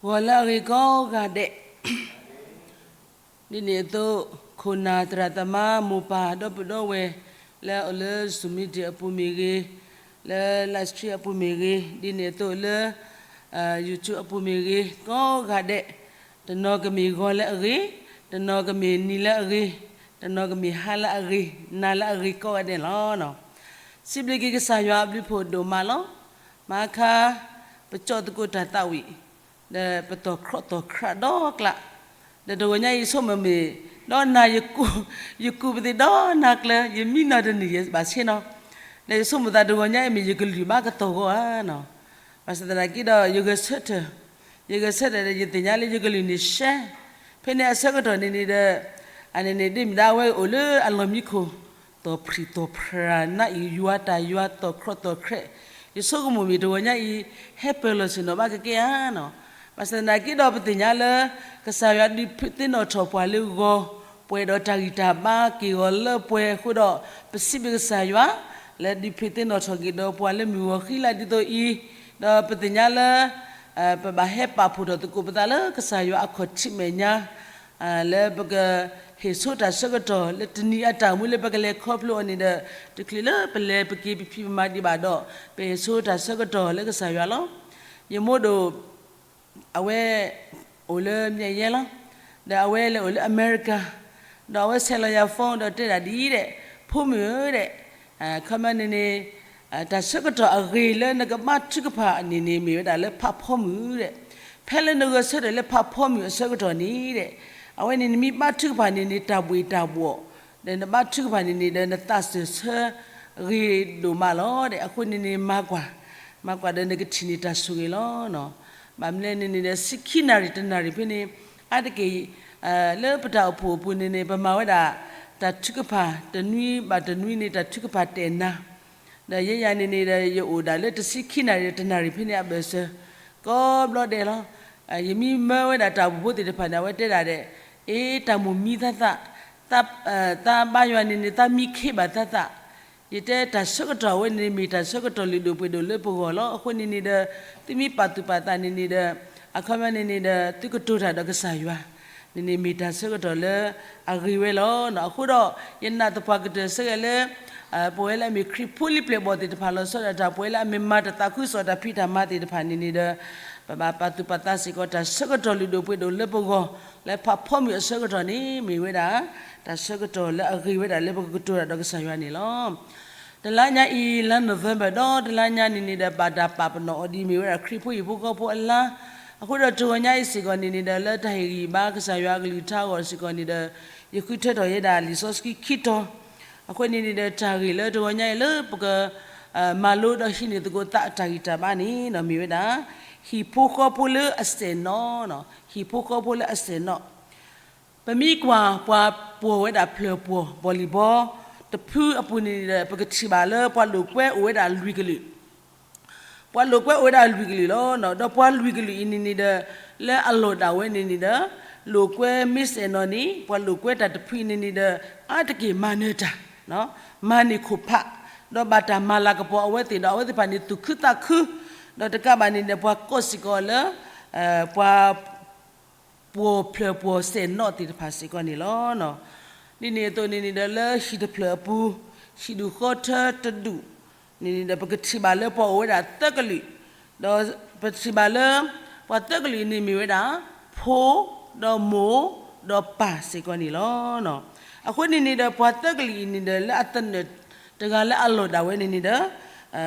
ဂီၤလၢအဂ့ၤကိးဂၤဒဲး, ဒ်န့ၣ်အသိး ခိၣ်နၢ်သရၣ်သမါမိၢ်ပၢ်ဒီပုၢ်ဒီဝဲၢ် လၢအအိၣ်လၢ Zoom meeting အပူၤမ့ၢ်ဂ့ၤ, လၢ live stream အပူၤမ့ၢ်ဂ့ၤ, ဒ်န့ၣ်အသိးလၢ YouTube အပူၤမ့ၢ်ဂ့ၤ ကိးဂၤဒဲး, တနီၤကမ့ၢ်ဂီၤလၢအဂ့ၤ, တနီၤကမ့ၢ်နံၤလၢအဂ့ၤ, တနီၤကမ့ၢ်ဟါလၢအဂ့ၤ, နၤလၢအဂ့ၤကိးဂၤဒဲးလီၤ. စံးဘျုးက့ၤကစၢ်ယွၤအဘျုးဖှိၣ်ဒိၣ်မးလီၤ. မၤခါ ပကၠီၣ်သကိးတၢ်သးဝံၣ် ဒီးပတီၢ်ခြီတီၢ်ခြးဒီကျါ, ဒီးတဂီၤညါအံၤယဆိကမိၣ်မ့ၢ် ဒီးနၤ ယကူးပသ့ၣ်ဒီနၤကျၢၤ ယမံနီၤတနံၣ်ယဘၣ်ဆ့နီၤ, ဒီးယဆိကမိၣ်သးတဂီၤညါအံၤမ့ၢ်ယကလုၢ်ဘၣ်ကတီၢ်ဂီၤဧါနီၤ, ဘၣ်ဆၣ်သနာ်က့ဒီး ယဂဲၤဆၢထၢၣ်, ယဂဲၤဆၢထၢၣ်ဒီးယသ့ၣ်ညါလၢယကလုၢ်န့ၣ်ရှဲ, ဖဲန့ၣ်အဆၢကတီၢ်န့ၣ်န့ၣ်ဒီး အန့ၣ်န့ၣ် ဒ်မ့ၢ်ဒၣ်အဝဲအိၣ်လၢအလီၢ်မံခိၣ် တီၢ်ဖြံၣ်တီၢ်ဖြါ နးအံၤယွၤတၢ်ယွၤ တီၢ်ခြီတီၢ်ခြး, ယဆိကမိၣ်မ့ၢ်တဂီၤညါအံၤ ဟဲပၢၢ်လီၤဆ့ၣ်နီၤဘၣ်ကကဲဧါနီၤ, ဘၣ်ဆၣ်သနာ်က့ဒီးပသ့ၣ်ညါလၢ ကစၢ်ယွၤဒုးသ့ၣ်နီၣ်ထီၣ်ပှၤလၢဂီၤ, ပှဲၤဒီးတၢ်ဂံၢ်တၢ်ဘါက့ၢ်ဂီၤလၢပှဲၤအဃိဒီး ပစံးဘျုးကစၢ်ယွၤ လၢဒုးသ့ၣ်နီၣ်ထီၣ်က့ၤဒီးပှၤလၢမုၢ်ဂီၤဃံလၤဒ်သိးအံၤ, ဒီးပသ့ၣ်ညါလၢ ပဘၣ်ဟဲပာ်ဖှိၣ်ထီၣ်သကိးပသးလၢကစၢ်ယွၤအခီၣ်ထံးမဲာ်ညါ လၢပကဟ့ၣ်ဆိတၢ်ဆၢကတီၢ်လၢတနံၤအတၢ်မူလၢပကလဲၤခီဖျိအီၤန့ၣ်ဒီး တချုးလၢပလဲၤပက့ၤပဖံးပမၤဒံးဘၣ်ဒီး ပဟ့ၣ်ဆိတၢ်ဆၢကတီၢ်လၢကစၢ်ယွၤလီၤ. ယမိၢ်ဒိၣ် အဝဲ အိၣ်လၢမဲာ်ယဲလီၤ, ဒီးအဝဲလဲၤအိၣ်လၢအမဲရကၤ, ဒီးအဝဲဆဲးလီၤယၤ phone ဒီးတဲဒၣ်ဒ်အံၤဒဲး, ဖိမုၣ်ဧၢဒဲး, ခီမီန့ၣ်န့ၣ် တၢ်ဆၢကတီၢ်အဂ့ၤလၢနကဘါထုကဖၣ်န့ၣ်န့ၣ် မ့ၢ်ဝဲဒၣ်လၢဖးဖီမုၢ်ဒဲး, ဖဲလၢနဂဲၤဆၢထၢၣ်လၢဖးဖီမုၢ်အဆၢကတီၢ်န့ၣ်ဒဲး, အဝဲန့ၣ်နမ့ၢ်ဘါထုကဖၣ်န့ၣ်န့ၣ် တၢ်ဘှ့ၣ်တၢ်ဘှီၣ်, ဒီးနဘါထုကဖၣ်န့ၣ်န့ၣ်ဒီး နသးစၢၢ်ဆၢဂ့ၤဒိၣ်မးလီၤဒဲး, အဃိန့ၣ်န့ၣ် မၤကွၢ်, မၤကွၢ်ဒီးနကထံၣ်န့ၢ်တၢ်ဆိၣ်ဂ့ၤလီၤ. ဘၣ်မနုၤလဲၣ်န့ၣ်န့ၣ်ဒီး ဆံခံနၣ်ရံၣ်တနၣ်ရံၣ်ဖဲန့ၣ် အါတက့ၢ် လၢပတၢ်အိၣ်ဖှိၣ်အပူၤန့ၣ်န့ၣ် ပမၤဝဲဒၣ် တၢ်ထုကဖၣ်တနွံဘၣ်တနွံန့ၣ် တၢ်ထုကဖၣ်တဲာ်နၤ, ဒီးယဲယၤန့ၣ်န့ၣ်ဒီး ယအိၣ်ဒၣ်လၢတဆံခံနၣ်ရံၣ်တနၣ်ရံၣ်ဖဲန့ၣ်အဘၢၣ်စၢၤ ကိးဘျီဒဲးလီၤ. ယမ့ၢ်မၢဝဲဒၣ်တၢ်အိၣ်ဖှိၣ်ဖိသ့ၣ်တဖၣ်န့ၣ် အဝဲတဲဒၣ်ဒဲး, အ့ တၢ်မိၣ်မံသးသး, သးဘါယွၤန့ၣ်န့ၣ် သးမံခ့ဘၣ်သးသး, ယတဲတၢ်ဆၢကတီၢ်အဝဲန့ၣ် မ့ၢ်တၢ်ဆၢကတီၢ်လုၢ်ဒိၣ်ပှ့ၤဒိၣ်လၢပဂီၢ်လီၤ. အဃိန့ၣ်န့ၣ်ဒီး သုမ့ၢ်ပာ်သူၣ်ပာ်သးန့ၣ်န့ၣ်ဒီး အခီပညီန့ၣ်န့ၣ်ဒီး သုကတိၤတၢ်ဒီးကစၢ်ယွၤ န့ၣ်န့ၣ်မ့ၢ်တၢ်ဆၢကတီၢ်လၢအဂ့ၤဝဲလီၤ. အဃိဒီး ယနာ်သပှၢ်ကတၢၢ်ဆၢဂ့ၤလၢ ပဝဲလၢအမ့ၢ်ခရံာ်ဖိလံၤပျဲၢ်ဘီၣ်သ့ၣ်တဖၣ်လီၤဆီဒၣ်တၢ် ပဝဲလၢအမ့ၢ်မၤတၢ်သးခုကစီၣ်တၢ်ဖံးတၢ်မၤသ့ၣ်တဖၣ်န့ၣ်န့ၣ်ဒီး ပဘၣ်ပာ်သူၣ်ပာ်သးစ့ၢ်ကီး တၢ်ဆၢကတီၢ်လုၢ်ဒိၣ်ပှ့ၤဒိၣ်လၢပဂီၢ် လၢဖးဖီမုၢ်အဆၢကတီၢ်န့ၣ် မ့ၢ်ဝဲဒၣ် တၢ်ဆၢကတီၢ်လၢအဂ့ၤဝဲဒၣ်လၢပကကတိၤတၢ်ဒီးကစၢ်ယွၤန့ၣ်လီၤ. တလါညါအံၤ လါ November ဒီးတလါညါန့ၣ်န့ၣ်ဒီး ဘၣ်တၢ်ပာ်ပနီၣ်အီၤဒ်မ့ၢ်ဝဲဒၣ် ခရံာ်ဖိဟံၣ်ဖိဃီဖိအလါ, အဃိဒီးတဂီၤညါအံၤစ့ၢ်ကီးန့ၣ်န့ၣ်ဒီး လၢတၢ်ဟ့ၣ်ဂံၢ်ဘါကစၢ်ယွၤအကလုၢ်ကထါအဂီၢ်စ့ၢ်ကီးန့ၣ်ဒီး ယဃုထၢထီၣ်ယဲဒၣ်လံာ်စီဆှံခံတီၤ, အဃိန့ၣ်န့ၣ်ဒီး တၢ်ဂ့ၢ်လၢတဂီၤညါအံၤလၢပက မၤလိဒီးဟံးန့ၢ်သကိးသးအတၢ်ဂံၢ်တၢ်ဘါန့ၣ် မ့ၢ်ဝဲဒၣ် ဟံၣ်ဖိဃီဖိလၢအစဲၣ်နီၤ, ဟံၣ်ဖိဃီဖိလၢအစဲၣ်နီၤ ပမ့ၢ်ကွၢ်ပှၤပိာ်ဝဲဒၣ်ဖျၢၣ်ပှီၢ် volleyball တဖုအပူၤန့ၣ်ဒီး ပကထံၣ်ဘၣ်လၢပှၤလိာ်ကွဲအိၣ်ဝဲဒၣ်လွံၢ်ကလုာ်, ပှၤလိာ်ကွဲအိၣ်ဝဲဒၣ်လွံၢ်ကလုာ်လီၤ. ဒီးပှၤလွံၢ်ကလုာ်အံၤန့ၣ်န့ၣ်ဒီး လၢအလီၢ်ဒၣ်ဝဲန့ၣ်န့ၣ်ဒီး လိာ်ကွဲမ့ၢ်စဲၣ်နီၤန့ၣ် ပှၤလိာ်ကွဲတၢ်တဖုအံၤန့ၣ်န့ၣ်ဒီး အါတက့ၢ်မၤနၢၤတၢ် မၤန့ၢ်ခိၣ်ဖး, ဒီးဘၣ်တၢ်မၤလၤကပီၤအဝဲသ့ၣ်ဒီး အဝဲသ့ၣ်တဖၣ်န့ၣ် သူၣ်ခုသးခု, ဒီးတကးဘၣ်န့ၣ်ဒီး ပှၤကိးစ့ၢ်ကီးလၢ ပှၤ ပိာ်ဖျၢၣ်ပိာ်စဲၣ်နီၤသ့ၣ်တဖၣ်စ့ၢ်ကီးန့ၣ်လီၤ. ဒ်န့ၣ်အသိးန့ၣ်န့ၣ်ဒီး လၢဟံၣ်တဖျၢၣ်အပူၤ ဟံၣ်ဒူၣ်ဃီထၢတဒူၣ်န့ၣ်န့ၣ်ဒီး ပကထံၣ်ဘၣ်လၢပှၤအိၣ်ဝဲဒၣ်သၢကလုာ်, ဒီးပထံၣ်ဘၣ်လၢ ပှၤသၢကလုာ်အံၤန့ၣ်မ့ၢ်ဝဲဒၣ် ဖိ, ဒီးမိၢ်, ဒီးပၢ်စ့ၢ်ကီးန့ၣ်လီၤ. အဃိန့ၣ်န့ၣ်ဒီး ပှၤသၢကလုာ်အံၤန့ၣ်ဒီး လၢအသနၢၣ်တဂၤလၢအလီၢ်ဒၣ်ဝဲန့ၣ်န့ၣ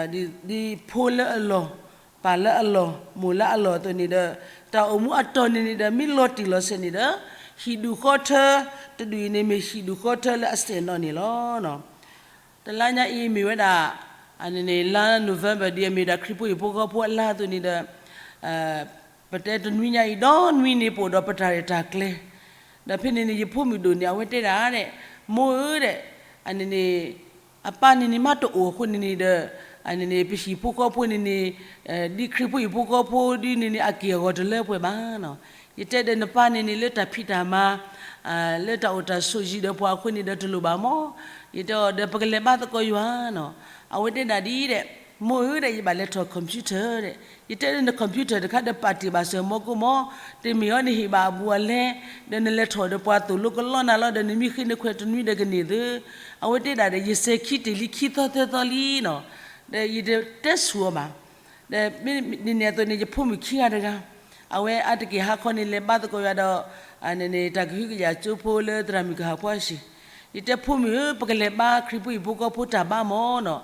်ဒီး ဒ်ဖိလၢအလီၢ်, ပၢ်လၢအလီၢ်, မိၢ်လၢအလီၢ်အသိးန့ၣ်ဒီး တၢ်အိၣ်မူအတီၢ်န့ၣ်န့ၣ်ဒီး မ့ၢ်လီၤတံၢ်လီၤဆဲးန့ၣ်ဒီး ဟံၣ်ဒူၣ်ဃီထၢတဒူၣ်အံၤန့ၣ် မ့ၢ်ဟံၣ်ဒူၣ်ဃီထၢလၢအစဲၣ်နီၤန့ၣ်လီၤ. တလါညါအံၤမ့ၢ်ဝဲဒၣ် လါ November ဒ်အမ့ၢ်ဒၣ်ခရံာ်ဖိဟံၣ်ဖိဃီဖိအလါအသိးန့ၣ်ဒီး ပတဲတနွံညါအံၤဒီးနွံန့ၣ် ပအိၣ်ဒီးပတၢ်ရဲၣ်တၢ်ကျဲၤ, ဒီးဖဲန့ၣ်န့ၣ် ယဖိမုၣ်ဒိၣ်န့ၣ် အဝဲတဲဒၣ်ဒဲး မိၢ်ဧၢဒဲး အန့ၣ်န့ၣ် အပၢ်န့ၣ်န့ၣ် မ့ၢ်တအိၣ်အဃိန့ၣ်န့ၣ်ဒီး အန့ၣ်န့ၣ် ပဟံၣ်ဖိဃီဖိန့ၣ်န့ၣ် ဒ်ခရံာ်ဖိဟံၣ်ဖိဃီဖိဒ်န့ၣ်န့ၣ် အက့ၢ်အဂီၤတလၢပှဲၤဘၣ်နီၤ. ယတဲဒီးနပၢ်န့ၣ်န့ၣ် လၢတၢ်ဖံးတၢ်မၤ လၢတၢ်အိၣ်တၢ်ဆိးယံာ်ဒီးပှၤအဃိန့ၣ်ဒီးတလိၣ်ဘၣ်မး, ယတဲအီၤဒီးပကလဲၤဘါသကိးယွၤနီၤ. အဝဲတဲဒၣ်ဒ်ဒဲး မိၢ်ဧၢဒီး ယဘၣ်လဲၤထီၣ် computer ဒီး ယတဲလၢန computer တခါဒီး ပာ်တ့ၢ်ဘၣ်စၢၤမီကိၢ်မီၢ်, တမ့ၢ်အီၤနဟ့ၣ်ဘၣ်အဘူးအလဲ, ဒီးနလဲၤထီၣ်ဒီးပှၤသိၣ်လိကလီနၤလီၤ, ဒီးနမံဃ့နခွဲးတနွံဒီးကန့ၢ်သု, အဝဲတဲဒၣ်ဒီး ယစဲၤခံတ့ၢ်လံခံသီသၢသီလံနီၤ, ဒီးယတတဲဆူၣ်အီၤဘၣ်. ဒီးမ့ၢ်ဒ်န့ၣ်အသိးန့ၣ် ယဖိမုၣ်ခံဂၤတဂၤ, အဝဲအါတက့ၢ်ဟါခီန့ၣ် လဲၤဘါသကိးယွၤဒီး တၢ်ကဟုကယာ်ကၠိဖိလၢသရၣ်မုၣ်ကဟၣ်ဖီအဟံၣ်, ယတဲဖိမုၣ်ဧၢ, ပကလဲၤဘါခရံာ်ဖိဟံၣ်ဖိဃီဖိတၢ်ဘါမီၢ်နီၤ,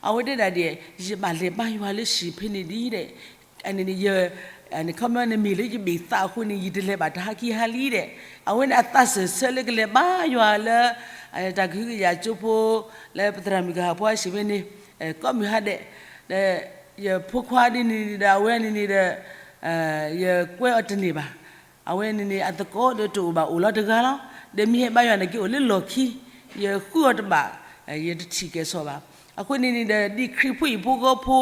အဝဲတဲဒၣ်ဒ် ယဘၣ်လဲၤဘါယွၤလၢဟံၣ်ဖဲန့ၣ်ဒ်ဒီး န့ၣ် ခီပညီန့ၣ်မ့ၢ်လၢယဘ့ၣ်သးအဃိန့ၣ် ယတလဲၤဘၣ်တၢ်ဟါခံဟါလံဒီး, အဝဲန့ၣ်အသးစၢၢ်ဆၢလၢကလဲၤဘါယွၤလၢ တၢ်ကဟုကယာ်ကၠိဖိ လၢပသရၣ်မုၣ်ကဟၣ်ဖီအဟံၣ်ဖဲန့ၣ် ကိးမုၢ်ဟါဒဲး, ဒီး ယဖိခွါဒ်န့ၣ်ဒီး အဝဲန့ၣ်န့ၣ်ဒီး ယကွဲအီၤတန့ၢ်ဘၣ်. အဝဲန့ၣ်န့ၣ် အသကိးဒီးတအိၣ်ဘၣ်အိၣ်လီၤတဂၤလီၤ. ဒီးမ့ၢ်ဟဲဘါယွၤန့ၣ်က့အိၣ်လၢလီၢ်ခံ, ယဃုအီၤတဘၣ်, ယတထံၣ်ကဲၣ်ဆိးဘၣ်. အဃိန့ၣ်န့ၣ်ဒီး ဒ်ခရံာ်ဖိဟံၣ်ဖိဃီဖိ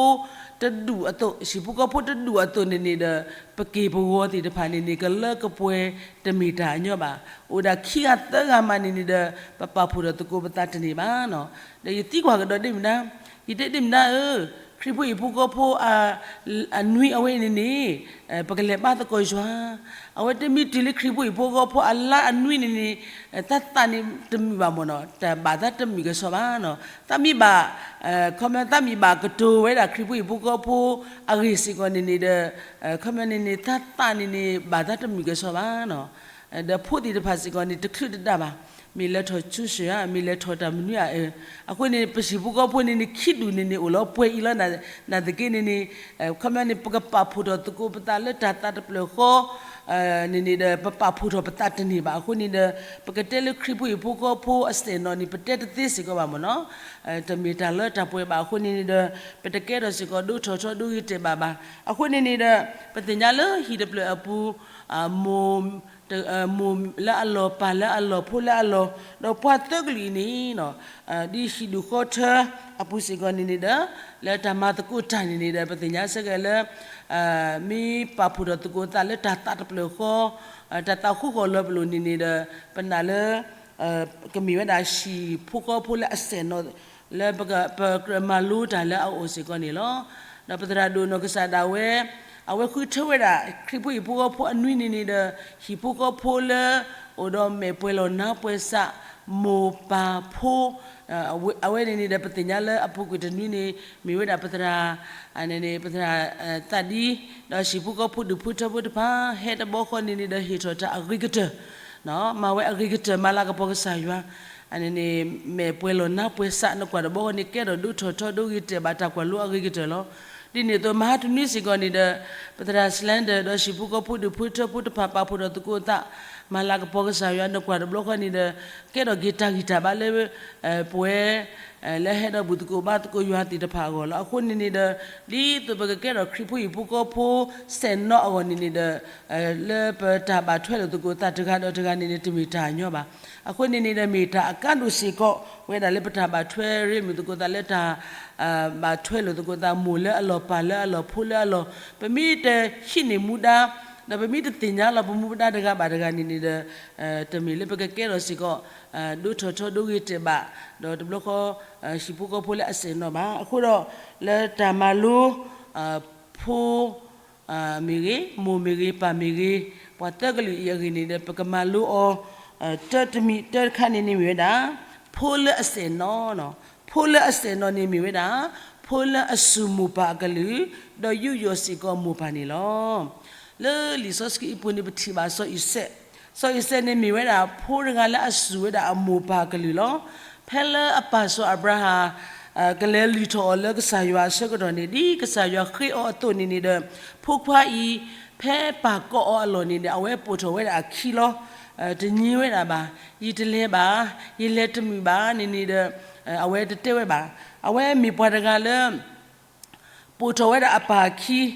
တဒူၣ်အသိး, ဟံၣ်ဖိဃီဖိတဒူၣ်အသိးန့ၣ်န့ၣ်ဒီး ပက့ၢ်ပဂီၤသ့ၣ်တဖၣ်န့ၣ်န့ၣ် ကလၢကပှဲၤတမ့ၢ်တၢ်အညီဘၣ်. အိၣ်ဒၣ်ခံဂၤသၢဂၤမးန့ၣ်န့ၣ်ဒီး ပပာ်ဖှိၣ်ထီၣ်သကိးပသးတန့ၢ်ဘၣ်နီၤ. ဒီးယသံကွၢ်ကဒီးဒ့ၣ်မုၣ်ဒါ, ယတဲဒ့ၣ်မုၣ်ဒါဧၢ, ခရံာ်ဖိဟံၣ်ဖိဃီဖိ အနွံအဝဲအံၤန့ၣ်န့ၣ် ပကလဲၤဘါသကိးယွၤ, အဝဲတမ့ၢ်တုၤလၢခရံာ်ဖိဟံၣ်ဖိဃီဖိအလါအနွံန့ၣ်န့ၣ် သးသးန့ၣ်တမုာ်ဘၣ်မ့ၢ်နီၤ, တၢ်ဘၣ်သးတမုာ်ကဲၣ်ဆိးဘၣ်နီၤ. သးမ့ၢ်ဘၣ် ခီပညီ သးမ့ၢ်ဘၣ်ကတိၤဝဲဒၣ်ခရံာ်ဖိဟံၣ်ဖိဃီဖိအဂ့ၢ်စ့ၢ်ကီးန့ၣ်န့ၣ်ဒီး ခီပညီန့ၣ်န့ၣ် သးသးန့ၣ်န့ၣ် ဘၣ်သးတမုာ်ကဲၣ်ဆိးဘၣ်နီၤ. ဒီးဖိသ့ၣ်တဖၣ်စ့ၢ်ကီးန့ၣ် တချုးတဒၣ်ဘၣ်, မ့ၢ်လဲၤထီၣ်ဆူစၢၤဧါ, မ့ၢ်လဲၤထီၣ်တၢ်မနုၤဧါ. အဃိန့ၣ် ပဟံၣ်ဖိဃီဖိန့ၣ်န့ၣ် ခံဒူၣ်န့ၣ်န့ၣ် အိၣ်လီၤပှဲၤအံၤလီၤ. နာ်သက့န့ၣ်န့ၣ် ခီပညီန့ၣ် ပကပာ်ဖှိၣ်ထီၣ်သကိးပသးလၢတၢ်သးတဖျၢၣ်ဃီ န့ၣ်န့ၣ်ဒီး ပပာ်ဖှိၣ်ထီၣ်ပသးတန့ၢ်ဘၣ်. အဃိန့ၣ်ဒီး ပကတဲလၢခရံာ်ဖိဟံၣ်ဖိဃီဖိအစဲးနီၤန့ၣ် ပတဲတသ့စ့ၢ်ကီးဘၣ်မ့ၢ်နီၤ. တမ့ၢ်တၢ်လၢတၢ်ပှဲၤဘၣ်. အဃိန့ၣ်န့ၣ်ဒီး ပတကဲထီၣ်စ့ၢ်ကီး ဒိထီၣ်ထီဒိဂ့ၤတဲာ်ဘၣ်ဘၣ်. အဃိန့ၣ်န့ၣ်ဒီး ပသ့ၣ်ညါလၢဟံၣ်တဖျၢၣ်အပူၤ မိၢ် မိၢ်လၢအလီၢ်, ပၢ်လၢအလီၢ်, ဖိလၢအလီၢ်, ဒီးပှၤသၢကလုာ်အံၤန့ၣ် ဒ်ဟံၣ်ဒူၣ်ဃီထၢအပူၤစ့ၢ်ကီးန့ၣ်န့ၣ်ဒီး လၢတၢ်မၤသကိးတၢ်န့ၣ်န့ၣ်ဒီး ပသ့ၣ်ညါဆၢက့ၤလၢ မ့ၢ်ပာ်ဖှိၣ်ထီၣ်သကိးသးလၢတၢ်သးတဖျၢၣ်ဃီ, တၢ်သးဃူဃီၤလီၤပလိာ်န့ၣ်န့ၣ်ဒီး ပနာ်လၢ ကမ့ၢ်ဝဲဒၣ်ဟံၣ်ဖိဃီဖိလၢအစဲးနီၤ လၢပကြၢးမၤလိတၢ်လၢအအိၣ်စ့ၢ်ကီးန့ၣ်လီၤ. ဒီးပသရၣ်ဒိၣ်နီၢ်ကစၢ်ဒၣ်ဝဲ အဝဲဃုထၢဝဲဒၣ် ခရံာ်ဖိဟံၣ်ဖိဃီဖိအနွံန့ၣ်န့ၣ်ဒီး ဟံၣ်ဖိဃီဖိလၢ အိၣ်ဒီးမဲာ်ပှဲၤလီၤနါပှဲၤစး မိၢ်ပၢ်ဖိ အဝဲန့ၣ်န့ၣ်ဒီး ပသ့ၣ်ညါလၢအပူၤကွံာ်တနွံန့ၣ် မ့ၢ်ဝဲဒၣ်ပသရၣ် ပသရၣ်သးဒံ ဒီးဟံၣ်ဖိဃီဖိဒူၣ်ဖိထၢဖိတဖၣ် ဟဲတဘျီဃီန့ၣ်န့ၣ်ဒီး ဟ့ၣ်ထီၣ်တၢ်အဂ့ၤကတၢၢ် မၤဝဲအဂ့ၤကတၢၢ် မၤလၤကပီၤကစၢ်ယွၤ န့ၣ်န့ၣ် မဲာ်ပှဲၤလီၤနါပှဲၤစး နကွၢ်တဘျီဃီန့ၣ် ကဲထီၣ်ဒိၣ်ထီၣ်ထီဒိၣ်ဂ့ၤတဲာ်ဘၣ်တၢ်ကွၢ်လိအဂ့ၤကတၢၢ်လီၤ. ဒ်န့ၣ်အသိး မဟါတနွံစ့ၢ်ကီးန့ၣ်ဒီး ပသရၣ် Slender ဒီးဟံၣ်ဖိဃီဖိဒူၣ်ဖိထၢဖိတဖၣ် ပာ်ဖှိၣ်ထီၣ်သကိးသး မၤလၤကပီၤကစၢ်ယွၤ နကွၢ်တဘျီဃီန့ၣ်ဒီး ကဲထီၣ်က့ၤတၢ်ဂံၢ်တၢ်ဘါလၢ ပဝဲ လၢဟဲဒီးဘူၣ်သကိးဘါသကိးယွၤသ့ၣ်တဖၣ်အဂီၢ်လီၤ. အဃိန့ၣ်န့ၣ်ဒီး ဒ်သိးပကကဲထီၣ်ခရံာ်ဖိဟံၣ်ဖိဃီဖိ စဲးနီၤအဂီၢ်န့ၣ်န့ၣ်ဒီး လၢပတၢ်ဘၣ်ထွဲလိာ်သကိးသးတဂၤဒီးတဂၤန့ၣ်န့ၣ် တမ့ၢ်တၢ်ညီဘၣ်. အဃိန့ၣ်န့ၣ်ဒီး မ့ၢ်တၢ်အကါဒိၣ်စ့ၢ်ကီး ဝဲဒၣ်လၢပတၢ်ဘၣ်ထွဲရ့မုာ်သကိးသးလၢတၢ် ဘၣ်ထွဲလိာ်သကိးသး မိၢ်လၢအလီၢ် ပၢ်လၢအလီၢ် ဖိလၢအလီၢ် ပမ့ၢ်တဟံးန့ၢ်မူဒါ ဒီးပမ့ၢ်တသ့ၣ်ညါလီၤပမူပဒါတဂၤဘၣ်တဂၤန့ၣ်န့ၣ်ဒီး တမ့ၢ်လၢပကကဲထီၣ်စ့ၢ်ကီး ဒိၣ်ထီၣ်ထီဒိၣ်ဂ့ၤတဲာ်ဘၣ် ဒီးတဘျီဃီ ဟံၣ်ဖိဃီဖိလၢအစဲးနီၤဘၣ်. အဃိဒီး လၢတၢ်မၤလိ ဖိ မ့ၢ်ဂ့ၤ မိၢ်မ့ၢ်ဂ့ၤ ပၢ်မ့ၢ်ဂ့ၤ ပှၤသၢကလုာ်အံၤအဂ့ၢ်န့ၣ်ဒီး ပကမၤလိအီၤ တၢတမံၤတၢတခါန့ၣ်န့ၣ်မ့ၢ်ဝဲဒၣ် ဖိလၢအစဲးနီၤ ဖိလၢအစဲးနီၤန့ၣ်မ့ၢ်ဝဲဒၣ် ဖိလၢအစူၢ်မိၢ်ပၢ်အကလုၢ် ဒီးယူးယီၣ်စ့ၢ်ကီးမိၢ်ပၢ်န့ၣ်လီၤ. လၢလံာ်စီဆှံအပူၤန့ၣ် ပထံၣ်ဘၣ်စီၤအံၤစဲး, စီၤအံၤစဲးန့ၣ်မ့ၢ်ဝဲဒၣ် ဖိတဂၤလၢအစူၢ်ဝဲဒၣ်အမိၢ်ပၢ်ကလုၢ်လီၤ. ဖဲလၢအပၢ်စီၤအၤဘြၤဟၣ် ကလဲၤလုၢ်ထီၣ်အီၤလၢကစၢ်ယွၤအဆၢကတီၢ်န့ၣ် ဒ်ကစၢ်ယွၤဃ့အီၤအသိးန့ၣ်န့ၣ်ဒီး ဖိခွါအံၤ ဖဲပၢ်ကိးအီၤအလီၢ်န့ၣ်ဒီး အဝဲပိာ်ထီၣ်ဝဲဒၣ်အခံလီၤ. တညီဝဲဒၣ်ဘၣ်, ယတလဲၤဘၣ်, ယလဲၤတမုာ်ဘၣ်န့ၣ်န့ၣ်ဒီး အဝဲတတဲဝဲဘၣ်. အဝဲမ့ၢ်ပှၤတဂၤလၢ ပိာ်ထီၣ်ဝဲဒၣ်အပၢ်အခံ, ဒီး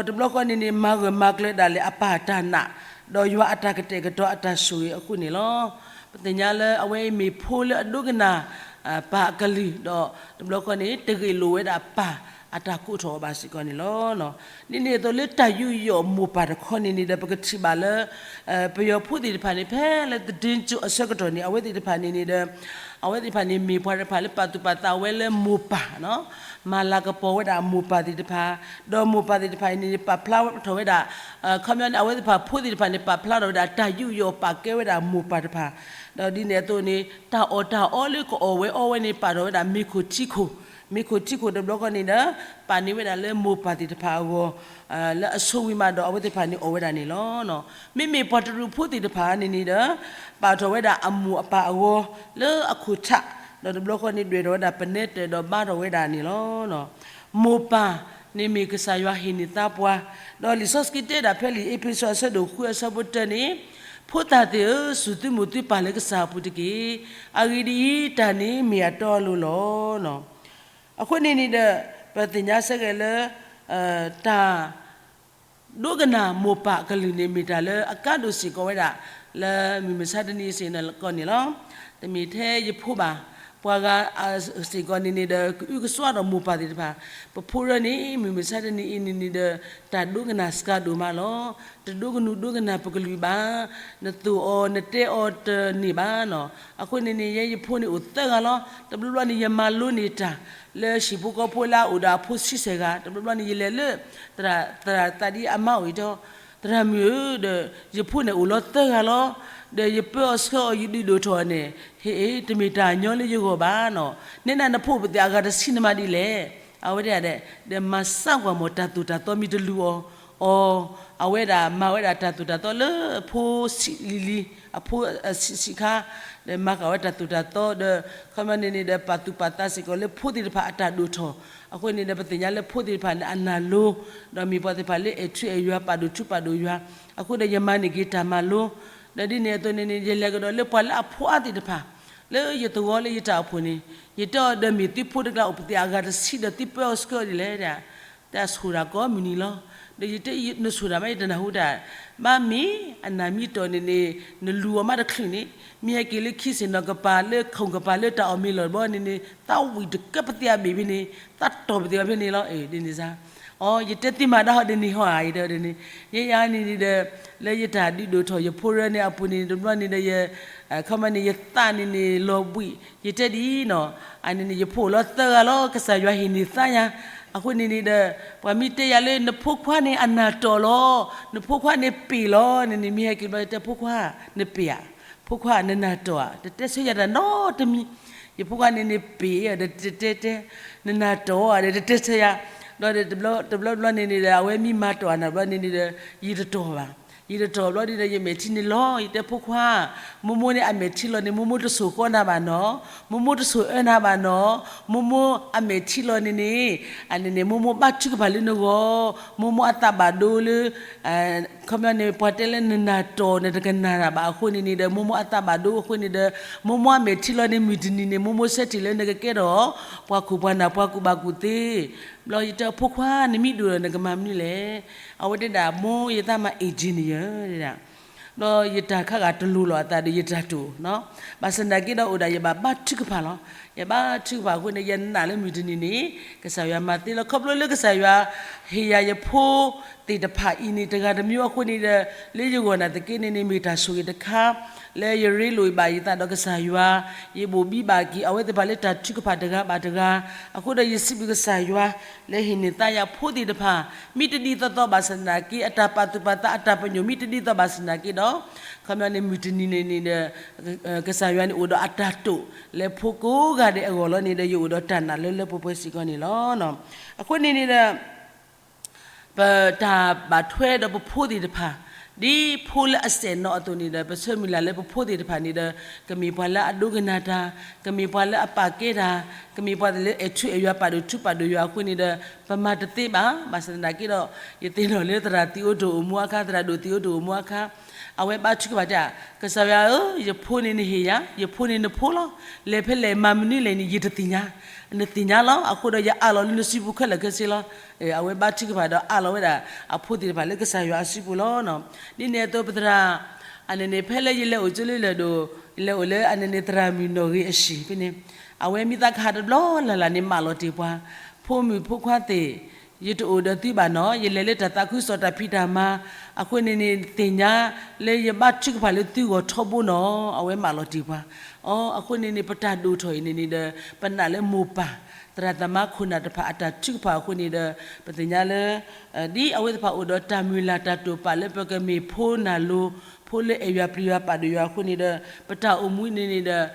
တဘျီဃီန့ၣ်န့ၣ် မၤဂၢၢ်မၤကျၢၤဒၣ်လဲာ်အပၢ်တၢ်နာ်, ဒီးယွၤအတၢ်ကတဲာ်ကတီၤအတၢ်ဆိၣ်ဂ့ၤအဃိန့ၣ်လီၤ. ပသ့ၣ်ညါလၢအဝဲအံၤမ့ၢ်ဖိလၢအဒိကနၣ် ပၢ်အကလုၢ်, ဒီးတဘျီဃီန့ၣ် တဂ့ၢ်လိာ်ဝဲဒၣ်ပၢ် အတၢ်ကိးထီၣ်အီၤဘၣ်စ့ၢ်ကီးန့ၣ်လီၤ. ဒ်န့ၣ်အသိးလၢတၢ်ယူးယီၣ်မိၢ်ပၢ်တခီန့ၣ်န့ၣ်ဒီး ပကထံၣ်ဘၣ်လၢ ပယီၤဖိသ့ၣ်တဖၣ်န့ၣ် ဖဲလၢသဒ့ကၠိအဆၢကတီၢ်န့ၣ် အဝဲသ့ၣ်တဖၣ်န့ၣ်န့ၣ်ဒီး အဝဲသ့ၣ်တဖၣ်န့ၣ် မ့ၢ်ပှၤတဖၣ်လၢပာ်သူၣ်ပာ်သးဝဲလၢမိၢ်ပၢ် မၤလၤကပီၤဝဲဒၣ်မိၢ်ပၢ်သ့ၣ်တဖၣ်, ဒီးမိၢ်ပၢ်သ့ၣ်တဖၣ်အံၤန့ၣ် ပာ်ဖျါထီၣ်ဝဲဒၣ် ခီပညီန့ၣ် အဝဲသ့ၣ်တဖၣ်ဖိသ့ၣ်တဖၣ်န့ၣ် ပာ်ဖျါထီၣ်ဝဲဒၣ်တၢ်ယူးယီၣ်ပာ်ကဲဝဲဒၣ်မိၢ်ပၢ်တဖၣ်, ဒီးဒ်န့ၣ်အသိးန့ၣ် တၢ်အီၣ်တၢ်အီလၢကအီၣ်ဝဲအီဝဲန့ၣ် ပာ်ထီၣ်ဝဲဒၣ်မ့ၤခိၣ်ထံခိၣ်, မ့ၤခိၣ်ထံခိၣ်တဘျီဃီန့ၣ်ဒီး ပာ်န့ၢ်ဝဲဒၣ်လၢမိၢ်ပၢ်သ့ၣ်တဖၣ်အဂီၢ် လၢအဆိဝံၤမးဒီးအဝဲသ့ၣ်တဖၣ်န့ၣ်အီၣ်ဝဲဒၣ်န့ၣ်လီၤ. မ့မ့ၢ်ပှၤတရူးဖိသ့ၣ်တဖၣ်န့ၣ်န့ၣ်ဒီး ပာ်ထီၣ်ဝဲဒၣ်အမိၢ်အပၢ်အဂီၢ်လၢအခိၣ်ထး, ဒီးတဘျီဃီန့ၣ်ဒွဲၣ်ထီၣ်ဝဲဒၣ်ပနဲတၢၣ်ဒီးဘါထီၣ်ဝဲဒၣ်န့ၣ်လီၤ. မိၢ်ပၢ်န့ၣ်မ့ၢ်ကစၢ်ယွၤဟ့ၣ်န့ၢ်သါပှၤ, ဒီးလံာ်စီဆှံတဲဒၣ်ဖဲလံာ်အ့းဖ့းစူးအဆၢဒိၣ်ဃုအဆၢဖိတၢန့ၣ်, ဖိသၣ်သ့ၣ်ဧၢ, စူၢ်သုမိၢ်သုပၢ်လၢကစၢ်အပူၤတက့ၢ်. အဂ့ၢ်ဒ်အံၤ, တၢ်န့ၣ်မ့ၢ်အတီအလိၤလီၤ. အဃိန့ၣ်န့ၣ်ဒီး ပသ့ၣ်ညါဆၢက့ၤလၢ တၢ် ဒိကနၣ်မိၢ်ပၢ်အကလုၢ်န့ၣ် မ့ၢ်တၢ်လၢအကါဒိၣ်စ့ၢ်ကီးဝဲဒၣ် လၢမုၢ်မဆါတနံၤအံၤစ့ၢ်ကီးန့ၣ်လီၤ. တမ့ၢ်ထဲယဖိဘၣ်, ပှၤဂၤစ့ၢ်ကီးန့ၣ်န့ၣ်ဒီး ကအုကစွါဒီးမိၢ်ပၢ်သ့ၣ်တဖၣ်, ပဖိရၢန့ၣ် မုၢ်မဆါတနံၤအံၤန့ၣ်န့ၣ်ဒီး တၢ်ဒိကနၣ်စှၤဒိၣ်မးလီၤ. တဒိကနုာ်ဒိကနၣ်ပကလုၢ်ဘၣ်, နသိၣ်အီၤနတဲအီၤတန့ၢ်ဘၣ်နီၤ. အဃိန့ၣ်န့ၣ် ယဲယဖိန့ၣ်အိၣ်သၢဂၤလီၤ. တဘျီဘျီန့ၣ် ယမၤလိန့ၢ်တၢ် လၢဟံၣ်ဖိဃီဖိလၢအအိၣ်ဒီးအဖိဆံဆဲၣ်ဂၤ, တဘျီဘျီန့ၣ် ယလဲၤလၢ သရၣ်သးဒ်အမါအိၣ်အံၤဒီး, သရၣ်မုၣ်ဧၢ, ဒီးယဖိန့ၣ်အိၣ်လီၤသၢဂၤလီၤ. ဒီးယပၢအီၤဆှၢအီၤ ယဒုးဒိၣ်ထီၣ်န့ၣ်, ဟ့ၣ် တမ့ၢ်တၢ်ညီလၢယဂီၢ်ဘၣ်နီၤ. နဲဒၣ်နဖိပသ့ၣ်အဂၤတဆံနမၤဒ်လဲၣ်. အဝဲဒၣ်ဒီး ဒီးမၤစၢ်ကွၢ်မီၢ် တၢ်သိၣ်တၢ်သီမ့ၢ်တလူၤအီၤ, အီၤ, အဝဲဒၣ်မၤဝဲဒၣ်တၢ်သိၣ်တၢ်သီလၢအဖိဆံးလံၤလံၤ, အဖိဆံးဆံးခါ, ဒီးမၤဃာ်ဝဲတၢ်သိၣ်တၢ်သီဒီး ခီပညီန့ၣ်န့ၣ်ဒီး ပာ်သူၣ်ပာ်သးစ့ၢ်ကီးလၢဖိသ့ၣ်တဖၣ်အတၢ်ဒိၣ်ထီၣ်. အဃိန့ၣ်ဒီး ပသ့ၣ်ညါလၢဖိသ့ၣ်တဖၣ်န့ၣ် အနာ်လိၤ, ဒီးမ့ၢ်ပှၤသ့ၣ်တဖၣ်လၢအဲၣ်ထူအဲၣ်ယွၤ ပာ်ဒိၣ်ထူပာ်ဒိၣ်ယွၤ, အဃိဒီးယမၤန့ၢ်က့ၤတၢ်မၤလိ, ဒီးဒ်န့ၣ်အသိးန့ၣ်န့ၣ် ယလဲၤကဒီးလၢပှၤလၢအဖိအါသ့ၣ်တဖၣ်, လၢယသဝီလၢယတၢ်အိၣ်ဖှိၣ်န့ၣ်, ယတဲအီၤဒီး မ့ၢ်သုဖိတကျါအိၣ်ပသ့ၣ်အဂၤတဆံဒီး သုပၢအီၤဆှၢအီၤဒ်လဲၣ်ဒီး တၢ်ဆိၣ်တၢ်ကီမုၢ်နံၤလီၤ. ဒီးယတဲ နဆိၣ်တၢ်မး ယတနၢ်ဟူတၢ်, ဘၣ်မ့ၢ်အနၢ်မံတီၢ်န့ၣ်န့ၣ် နလူၤအီၤမးတချုးန့ၣ်, မ့ၢ်ဟဲက့ၤလၢခံစ့ၣ်နီၤကပၤ လၢခိၣ်ကပၤလၢတၢ်အီၣ်မ့ၤလီၢ်တဘျီန့ၣ်န့ၣ် သးဝံၣ်တကဲပသ့ၣ်အဘ့ၣ်ဖဲန့ၣ်, သးတီၢ်ပသ့ၣ်ဖဲန့ၣ်လီၤ. ဒ်န့ၣ်စ့ၢ်, အီ ယတဲသ့မးဒၣ်ဟီဒ်န့ၣ်ဟီဧါ ယတဲဒ်န့ၣ်, ယဲယၤန့ၣ်န့ၣ်ဒီး လၢယတၢ်ဒုးဒိၣ်ထီၣ်ယဖိရၢန့ၣ်အပူၤန့ၣ် တဘျီန့ၣ်ဒီး ယ ခီပညီန့ၣ် ယသးန့ၣ်န့ၣ် လီၤဘှံး ယတဲဒ်အံၤနီၤ, အန့ၣ်န့ၣ် ယဖိအိၣ်လီၤသၢဂၤလီၤ ကစၢ်ယွၤဟ့ၣ်န့ၢ်သါယၤ, အဃိန့ၣ်န့ၣ်ဒီး ပှၤမ့ၢ်တဲယၤလၢ နဖိခွါန့ၣ်အနၢ်တီၢ်လီၤ, နဖိခွါန့ၣ်ပ့ၢ်လီၤန့ၣ်န့ၣ် မ့ၢ်ဟဲက့ၤဘျီ ယတဲဖိခွါ နပ့ၢ်ဧါ, ဖိခွါနနၢ်တီၢ်ဧါ, တတဲဆၢယၤတၢ်နီတမံၤ, ယဖိခွါန့ၣ်န့ၣ်ပ့ၢ်ဒီးတတဲတဲ, နနၢ်တီၢ်ဧါဒီး တတဲဆၢယၤ, ဒီးတဘျီဘျီန့ၣ်န့ၣ်ဒီး အဝဲမ့ၢ်မၤတီၢ်အနၢ်ဘျီန့ၣ်န့ၣ်ဒီး ယတတီၢ်ဘၣ် ယတတီၢ်ဘျီဒ်ဒီး ယမဲာ်ထံန့ၣ်လီၤ ယတဲဖိခွါ, မိၢ်မိၢ်န့ၣ်အမဲာ်ထံလီၤန့ၣ် မိၢ်မိၢ်တ ဆိၣ်ဃီနၤဘၣ်နီၤ, မိၢ်မိၢ်တဆိၣ်အၢနၤဘၣ်နီၤ, မိၢ်မိၢ်အမဲာ်ထံလီၤန့ၣ်န့ၣ်, အန့ၣ်န့ၣ် မိၢ်မိၢ်ဘါထုကဖၣ်လၢနဂီၢ်, မိၢ်မိၢ်အသးဘၣ်ဒိလၢ ခီပညီန့ၣ် ပှၤတဲလၢနနၢ်တီၢ် နတကနၣ်တၢ်ဘၣ်အဃိန့ၣ်န့ၣ်ဒီး မိၢ်မိၢ်အသးဘၣ်ဒိအဃိန့ၣ်ဒီး မိၢ်မိၢ်အမဲာ်ထံလီၤန့ၣ် မုၢ်တနံၤန့ၣ် မိၢ်မိၢ်ဆၢထံၣ်လၢနကကဲထီၣ် ပှၤခိၣ်ပှၤနၢ်ပှၤကူၣ်ဘၣ်ကူၣ်သ့, ဘျီယတဲဖိခွါ နမံဒိၣ်ဒီးနကမၤမနုၤလဲၣ်, အဝဲတဲဒၣ် မိၢ် ယသးမၤ engineer ဒၣ် ဒီးယတၢ်ခါဂၤတလိၤလီၤအသးဒီးယတၢ်တိာ်, ဘၣ်ဆၣ်သနာ်က့ဒီးအိၣ်ဒၣ်ယဘၣ်ဘါထုကဖၣ်လီၤ, ယဘါထုကဖၣ်အဃိန့ၣ် ယနာ်လၢမုၢ်တနံၤန့ၣ် ကစၢ်ယွၤမၤသ့လီၤ ခီဖျိလၢကစၢ်ယွၤ ဟ့ၣ်ယၤယဖိသ့ၣ်တဖၣ်အံၤန့ၣ် တဂၤတမံၤအဃိန့ၣ်ဒီး လၢယဂီၢ်နာ်သက့န့ၣ်န့ၣ် မ့ၢ်တၢ်ဆိၣ်ဂ့ၤတခါ လၢယရ့လိာ်ဘၣ်ယသးဒီးကစၢ်ယွၤ, ယဘိၣ်ဘံဘၣ်က့ၤ အဝဲသ့ၣ်တဖၣ်လၢတၢ်ထုကဖၣ်တဂၤဘၣ်တဂၤ, အဃိဒီးယစံးဘျုးကစၢ်ယွၤ လၢဟ့ၣ်န့ၢ်သါယၤဖိသ့ၣ်တဖၣ်, မ့ၢ်တဒ်သိးသိးဘၣ်ဆၣ်သနာ်က့ အတၢ်ပာ်သူၣ်ပာ်သးအတၢ်ပညိၣ် မ့ၢ်တဒ်သိးဘၣ်ဆၣ်သနာ်က့ဒီး ခီပညီန့ၣ် မုၢ်တနံၤန့ၣ်န့ၣ်ဒီး ကစၢ်ယွၤန့ၣ် အိၣ်ဒီးအတၢ်တိာ် လၢဖိကိးဂၤဒဲးအဂီၢ်လီၤန့ၣ်ဒီး ယအိၣ်ဒီးတၢ်နာ်လၢလၢပှဲၤပှဲၤစ့ၢ်ကီးန့ၣ်လီၤ. အဃိန့ၣ်န့ၣ်ဒီး ပတၢ်ဘၣ်ထွဲဒီးပဖိသ့ၣ်တဖၣ်, ဒ်ဖိလၢအစဲးနီၤအသိးန့ၣ်ဒီး ပဆၢမုၢ်လၢ်လၢပဖိသ့ၣ်တဖၣ်န့ၣ်ဒီး ကမ့ၢ်ပှၤလၢအဒိကနၣ်တၢ်, ကမ့ၢ်ပှၤလၢအပာ်ကဲတၢ်, ကမ့ၢ်ပှၤလၢအဲၣ်ထူအဲၣ်ယွၤ ပာ်ဒိၣ်ထူပာ်ဒိၣ်ယွၤအဃိန့ၣ်ဒီး ပမၤတသ့ဘၣ်. ဘၣ်ဆၣ်သနာ်က့ဒီး ယသ့ၣ်နီၣ်လၢသရၣ်သံအိၣ်တိၢ်အိၣ်မူအခါ, သရၣ်ဒိၣ်သံအိၣ်တိၢ်အိၣ်မူအခါ, အဝဲဘါထုကဖၣ်တၢ်, ကစၢ်ယွၤဧၢ, ယဖိန့ၣ်နဟ့ၣ်ယၤ, ယဖိန့ၣ်နဖိလီၤ. လဲၤဖဲလဲၣ်မၤမနုၤလဲၣ်န့ၣ် ယတသ့ၣ်ညါ, နသ့ၣ်ညါလီၤ. အဃိဒီးယအးလီၤလၢနစုပူၤခဲလၢာ်ခဲဆ့လီၤ. အဝဲဘါထုကဖၣ်ဒီးအးလီၤဝဲဒၣ်အဖိသ့ၣ်တဖၣ်လၢကစၢ်ယွၤအစုပူၤလီၤ. ဒ်န့ၣ်အသိးပသရၣ် အန့ၣ်န့ၣ် ဖဲလၢယလဲၤအိၣ်ကၠိလၢလၢၢ်ဒိၣ်, ယလဲၤအိၣ်လၢအန့ၣ်န့ၣ် သရၣ်မုၣ်နီၣ်ဂ့ၤအဟံၣ်ဖဲန့ၣ်, အဝဲမ့ၢ်သးကဟးတဘျီလၢ်လၢ်န့ၣ် မၢလီၤတ့ၢ်ပှၤ, ဖိမုၣ်ဖိခွါသ့ၣ်, ယတအိၣ်ဒီးသုဘၣ်နီၤ, ယလဲၤလၢတၢ်သးခုကစီၣ်တၢ်ဖံးတၢ်မၤ, အဃိန့ၣ်န့ၣ် သ့ၣ်ညါလၢယဘါထုကဖၣ်လၢသုဂီၢ်ထီဘိနီၤ, အဝဲမၢလီၤတ့ၢ်ပှၤ. အဃိန့ၣ်န့ၣ် ပတၢ်ဒိၣ်ထီၣ်အံၤန့ၣ်န့ၣ်ဒီး ပနာ်လၢမိၢ်ပၢ် သရၣ်သမါခိၣ်နၢ်တဖၣ်အတၢ်ထုကဖၣ်အဃိန့ၣ်ဒီး ပသ့ၣ်ညါလၢ ဒ်အဝဲသ့ၣ်တဖၣ်အိၣ်ဒီးတၢ်မုၢ်လၢ်တၢ်တိာ်ပာ်လၢပကမ့ၢ်ဖိနၢ်လိၤ, ဖိလၢအဲၣ်ယွၤပျံၤယွၤပာ်ဒိၣ်ယွၤအဃိန့ၣ်ဒီး ပတၢ်အိၣ်မူန့ၣ်န့ၣ်ဒီး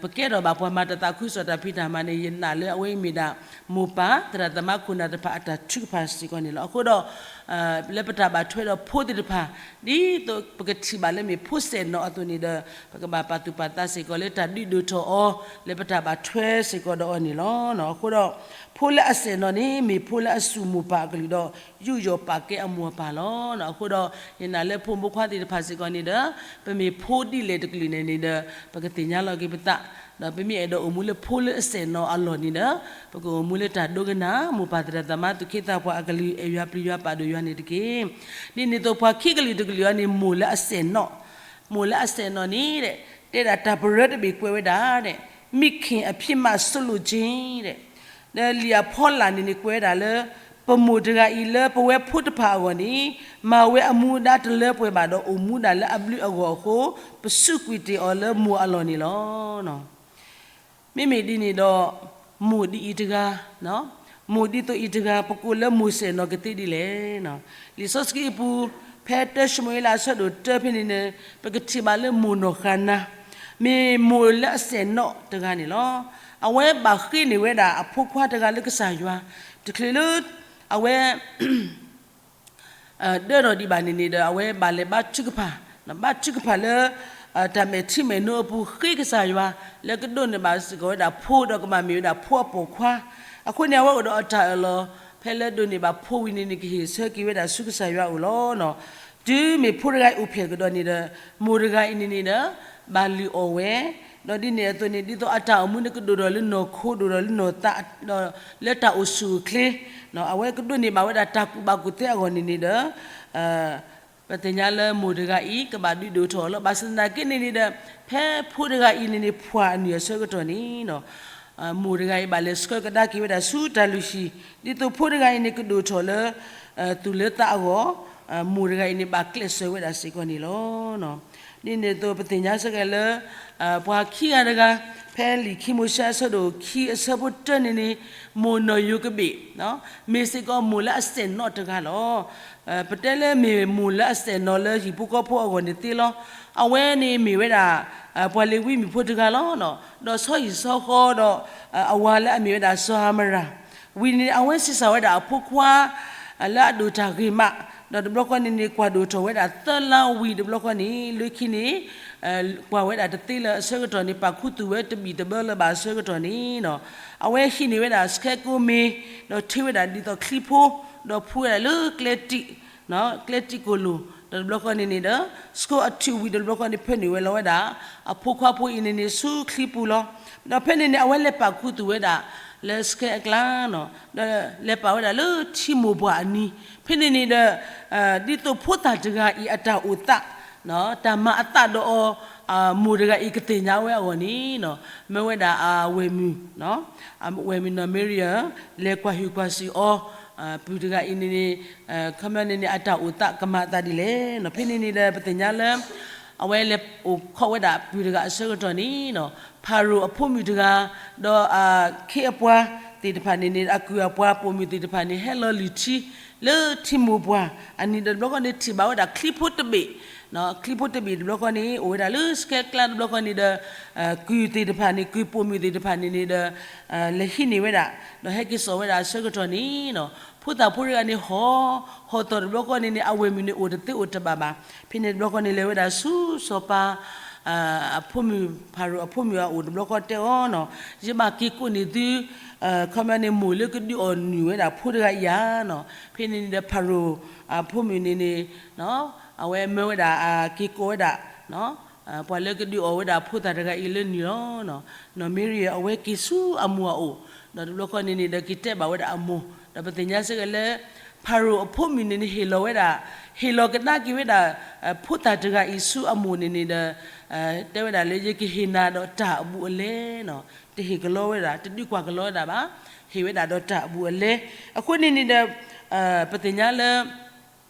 ပကဲထီၣ်ဘၣ်ပှၤမၤတၢ်သးခုကစီၣ်တၢ်ဖံးတၢ်မၤန့ၣ် ယနာ်လၢအဝဲအံၤမ့ၢ်ဒၣ် မိၢ်ပၢ်သရၣ်သမါခိၣ်နၢ်တဖၣ်အတၢ်ထုကဖၣ်စ့ၢ်ကီးန့ၣ်လီၤ. အဃိဒီး လၢပတၢ်ဘၣ်ထွဲဒီးဖိသ့ၣ်တဖၣ် ဒ်သိးပကထံၣ်ဘၣ်လၢမ့ၢ်ဖိစဲၣ်နီၤအသိးန့ၣ်ဒီး ပကဘၣ်ပာ်သူၣ်ပာ်သးစ့ၢ်ကီးလၢတၢ်ဒုးဒိၣ်ထီၣ်အီၤ လၢပတၢ်ဘၣ်ထွဲစ့ၢ်ကီးဒီးအီၤန့ၣ်လီၤ. အဃိဒီး ဖိလၢအစဲၣ်နီၤန့ၣ် မ့ၢ်ဖိလၢအစူၢ်မိၢ်ပၢ်အကလုၢ်ဒီး ယူးယီၣ်ပာ်ကဲအမိၢ်အပၢ်လီၤ. အဃိဒီး ယနာ်လၢဖိမုၣ်ဖိခွါသ့ၣ်တဖၣ်စ့ၢ်ကီးန့ၣ်ဒီး ပမ့ၢ်ဖိဒ်လဲၣ်တကလုာ်န့ၣ်န့ၣ်ဒီး ပကသ့ၣ်ညါလီၤက့ၤပသး, ဒီးပမ့ၢ်အဲၣ်ဒိးအိၣ်မူလၢဖိလၢအစဲၣ်နီၤအလီၢ်န့ၣ်ဒီး ပကအိၣ်မူလၢတၢ်ဒိကနၣ် မိၢ်ပၢ်သရၣ်သမါသူၣ်က့သးပှၢ်အကလုၢ် အဲၣ်ယွၤပျံၤယွၤပာ်ဒိၣ်ယွၤန့ၣ်တက့ၢ်. ဒ်န့ၣ်အသိးပှၤခံကလုာ်တကလုာ်အံၤန့ၣ် မိၢ်လၢအစဲၣ်နီၤ, မိၢ်လၢအစဲၣ်နီၤန့ၣ် တဲဒၣ်တၢ်ပရၢတဘ့ၣ်ကွဲးဝဲဒၣ် မိခင်အဖြစ်မှ စိတ်ချ ဒီးလံာ်အဖီလာ်န့ၣ်န့ၣ် ကွဲးဝဲဒၣ်လၢ ပမိၢ်တဂၤအံၤလၢပဝဲဖိတဖၣ်အဂီၢ်န့ၣ် မၤဝဲအမူဒါတလၢပှဲၤဘၣ်ဒီးအိၣ်မူဒၣ်လၢအဘျုးအဂီၢ်အဃိ ပစူးကွံာ်တ့ၢ်အီၤလၢမိၢ်အလီၢ်န့ၣ်လီၤ. မ့မ့ၢ်ဒ်န့ၣ်ဒီး မိၢ်ဒ်အံၤတဂၤ, မိၢ်ဒ်သိးအံၤတဂၤ ပကိးလၢမိၢ်စဲၣ်နီၤကသ့ဒ်လဲၣ်. လံာ်စီဆှံအပူၤ ဖဲတၢၡမူၤအ့လးအဆၢဒိၣ်တၢဖဲန့ၣ်န့ၣ် ပကထံၣ်ဘၣ်လၢမိၢ်နီၢ်ဃၤနၤ မ့ၢ်မိၢ်လၢအစဲၣ်နီၤတဂၤန့ၣ်လီၤ. အဝဲဘၣ်ဃ့န့ၢ်ဝဲဒၣ်အဖိခွါတဂၤလၢကစၢ်ယွၤ တချုးလၢ အဝဲ ဒၢထီၣ်ဒံးဘၣ်န့ၣ်န့ၣ်ဒီး အဝဲဘၣ်လဲၤဘါထုကဖၣ်, ဘါထုကဖၣ်လၢ တၢ်မဲာ်ထံမဲာ်နိအပူၤ ဃ့ကစၢ်ယွၤ လၢကဒိးန့ၢ်ဘၣ်စ့ၢ်ကီးဝဲဒၣ်ဖိဒီးကဘၣ်မ့ၢ်ဝဲဒၣ်ဖိအပိာ်ခွါ. အဃိန့ၣ် အဝဲအိၣ်ဒီးအတၢ်အၢၣ်လီၤ ဖဲလၢဒိးန့ၢ်ဘၣ်ဖိဝံၤန့ၣ်န့ၣ် ကဟ့ၣ်ဆၢက့ၤဝဲဒၣ်ဆူကစၢ်ယွၤအအိၣ်လီၤ. တုၤမ့ၢ်ဖိတဂၤအံၤအိၣ်ဖျဲၣ်ကဒီးန့ၣ်ဒီး မိၢ်တဂၤအံၤန့ၣ်န့ၣ်ဒီး ဘၣ်လုၢ်အီၣ်ဝဲ, ဒီးဒ်န့ၣ်အသိးန့ၣ် ဒ်သိးအတၢ်အိၣ်မူန့ၣ်ကဒိၣ်ထီၣ်လၢနီၢ်ခိ ဒိၣ်ထီၣ်လၢနီၢ်သး ဒီးလၢတၢ်အိၣ်ဆူၣ်အိၣ်ချ့ အဝဲကဒိးန့ၢ်ဘၣ်ဝဲဒၣ်တၢ်ကူၣ်ဘၣ်ကူၣ်သ့အဂီၢ်န့ၣ်န့ၣ်ဒီး ပသ့ၣ်ညါလၢမိၢ်တဂၤအံၤ ကဘၣ်ဒုးဒိၣ်ထီၣ်အီၤလီၤ. ဘၣ်ဆၣ်သနာ်က့န့ၣ်န့ၣ်ဒီး ဖဲဖိတဂၤအံၤန့ၣ်န့ၣ် ဖှီၣ်အနုၢ်အဆၢကတီၢ်န့ၣ် မိၢ်တဂၤအံၤ ဘၣ်လဲၤဆှၢကဒါက့ၤဝဲဒၣ်ဆူတၢ်လုၢ်ဟံၣ် ဒ်သိးဖိတဂၤအံၤန့ၣ် ကဒိၣ်ထီၣ်လၢ သူၣ်လၢသးအဂီၢ် မိၢ်တဂၤအံၤန့ၣ် ဘၣ်ကျဲးစၢးဝဲဒၣ်စ့ၢ်ကီးန့ၣ်လီၤ. ဒ်န့ၣ်အသိး ပသ့ၣ်ညါစ့ၢ်ကီးလၢ ပှၤခံဂၤတဂၤ ဖဲလံာ်ခံမိၤၡ့အဆၢဒိၣ်ခံအဆၢဖိတၢန့ၣ်န့ၣ် မိၢ်နီၢ်ယိၤကဘ့ၣ် မ့ၢ်စ့ၢ်ကီးမိၢ်လၢအစဲၣ်နီၤတဂၤလီၤ. ပတဲလၢမ့ၢ်မိၢ်လၢအစဲၣ်နီၤလၢဟံၣ်ဖိဃီဖိအဂီၢ်န့ၣ်သ့လီၤ. အဝဲန့ၣ်မ့ၢ်ဝဲဒၣ် ပှၤလ့ၤဝံမုၣ်ဖိတဂၤလီၤ. ဒီးဆီဟံၣ်ဆီဃီဒီး အဝၤလၢအမ့ၢ်ဝဲဒၣ်စီၤအၤမရၤ ဝံၤန့ၣ် အဝဲဆံးစၢ်ဝဲဒၣ်အဖိခွါ လၢအဒိၣ်တၢ်ဂ့ၤမး, ဒီးတဘျီဃီန့ၣ်န့ၣ် ကွၢ်ဒိၣ်ထီၣ်ဝဲဒၣ်သၢလါဝံၤတဘျီဃီန့ၣ် လၢခံန့ၣ် ကွၢ်ဝဲဒၣ်တသ့လၢၤအဆၢကတီၢ်န့ၣ် ပာ်ခူသူၣ်ဝဲတဘံၣ်တဘၢလၢၤဘၣ်အဆၢကတီၢ်န့ၣ် အဝဲဟံးန့ၢ်ဝဲဒၣ် scarecrow မ့ၤ ဒီးထ့ဝဲဒၣ်ဒ်သိးချံဖိ ဒီးဖှူဝဲဒၣ်လၢကျဲတံၢ် ကျဲတံၢ်ကိၢ်လိာ် ဒီးတဘျီဃီန့ၣ်န့ၣ်ဒီး စကိအထုးဝံၤတဘျီဃီန့ၣ် ဖၢနုာ်ဝဲလီၤဝဲဒၣ် အဖိခွါဖိအံၤန့ၣ်န့ၣ် ဆူချံပူၤလီၤ. ဒီးဖဲန့ၣ်န့ၣ် အဝဲလဲၤပာ်ခူသူၣ်ဝဲဒၣ် လၢ scare အကျါ ဒီးလဲၤပာ်ဝဲဒၣ်လၢထံမိၢ်ပှၢ်အနံၤ ဖဲန့ၣ်န့ၣ်ဒီး ဒ်သိးဖိသၣ်တဂၤအံၤအတၢ်အိၣ်သး တၢ်မၤအသးဒီးအီၤ မိၢ်တဂၤအံၤကသ့ၣ်ညါဝဲအဂီၢ်န့ၣ် မၢဝဲဒၣ်အဝဲၢ်မုၣ် အဝဲၢ်မုၣ်နီၢ်မ့ရံယၤ လဲၤကွၢ်ဟုၣ်ကွၢ်စံးအီၤ ပုၢ်တဂၤအံၤန့ၣ်န့ၣ် ခီပညီန့ၣ်န့ၣ် အတၢ်အိၣ်သးကမၤအသးဒ်လဲၣ်. ဖဲန့ၣ်န့ၣ်ဒီး ပသ့ၣ်ညါလၢ အဝဲလဲၤအိၣ်ခိးဝဲဒၣ်ပုၢ်တဂၤအဆၢကတီၢ်န့ၣ် ဖၤရိၤအဖိမုၣ်တဂၤ ဒီးအခ့အပှၤသ့ၣ်တဖၣ်န့ၣ်န့ၣ် အကုၢ်အပှၤပိာ်မုၣ်သ့ၣ်တဖၣ်န့ၣ် ဟဲလီၤလုၢ်ထံ လၢထံမိၢ်ပှၢ်အနံၤဒီး တဘျီဃီန့ၣ် ထံၣ်ဘၣ်ဝဲဒၣ်ချံဖိတဘ့ၣ် ချံဖိတဘ့ၣ်တဘျီဃီန့ၣ် အိၣ်ဝဲဒၣ်လၢ scare အကျါတဘျီဃီန့ၣ်ဒီး ကုၢ်သ့ၣ်တဖၣ်န့ၣ် ကုၢ်ပိာ်မုၣ်သ့ၣ်တဖၣ်န့ၣ်န့ၣ်ဒီး လဲၤဟံးန့ၢ်ဝဲဒၣ် ဒီးဟဲက့ၤစိာ်ဝဲဒၣ်အဆၢကတီၢ်န့ၣ် ဖိသၣ်ဖိတဂၤန့ၣ်ဟီၣ် ဟီၣ်သီၣ်တဘျီဃီန့ၣ်န့ၣ် အဝဲၢ်မုၣ်န့ၣ်အိၣ်တသ့အိၣ်တဘၣ်ဘၣ်. ဖဲန့ၣ်တဘျီဃီန့ၣ် လဲၤဝဲဒၣ်ဆူစီၤပၤ အဖိမုၣ် ဖၤရိၤအဖိမုၣ်အအိၣ်တဘျီဃီတဲအီၤနီၤ ယဘၣ်က့ၤကိးန့ၢ်သု ခီပညီန့ၣ် မိၢ်လၢကဒုးအီၣ်နုၢ်ဝဲဒၣ်ဖိတဂၤအံၤဧါနီၤ. ဖဲန့ၣ်န့ၣ်ဒီး ဖၤရိၤအဖိမုၣ်န့ၣ်န့ၣ် အဝဲမၢဝဲဒၣ် က့ၤကိးဝဲဒၣ် ပှၤလၢကဒုးအီၣ်ဝဲဒၣ်ဖိသၣ်တဂၤအံၤလၢနုၢ်လီၤ. နီၢ်မ့ရံယၤ အဝဲက့ၤဆူအမိၢ်အအိၣ် ဒီးတဘျီဃီန့ၣ်န့ၣ်ဒီး က့ၤတဲဘၣ်ဝဲဒၣ်အမိၢ် ဒီးပသ့ၣ်ညါစ့ၢ်ကီးလၢ ဖ ဖၤရိၤအဖိမုၣ်န့ၣ်န့ၣ် ဟ့ၣ်လီၤဝဲဒၣ်, ဟ့ၣ်လီၤကဒါက့ၤဝဲဒၣ် ဖိသၣ်တဂၤအံၤဆူအမိၢ်န့ၣ်န့ၣ်ဒီး တဲဝဲဒၣ်လၢ ယကဟ့ၣ်နၤဒီးတၢ်အဘူးအလဲနီၤ, တဟ့ၣ်ကလီဝဲဒၣ်, တဒုးကွၢ်ကလီဝဲဒၣ်ဘၣ်, ဟ့ၣ်ဝဲဒၣ်ဒီးတၢ်အဘူးအလဲ. အဃိန့ၣ်န့ၣ်ဒီး ပသ့ၣ်ညါလၢ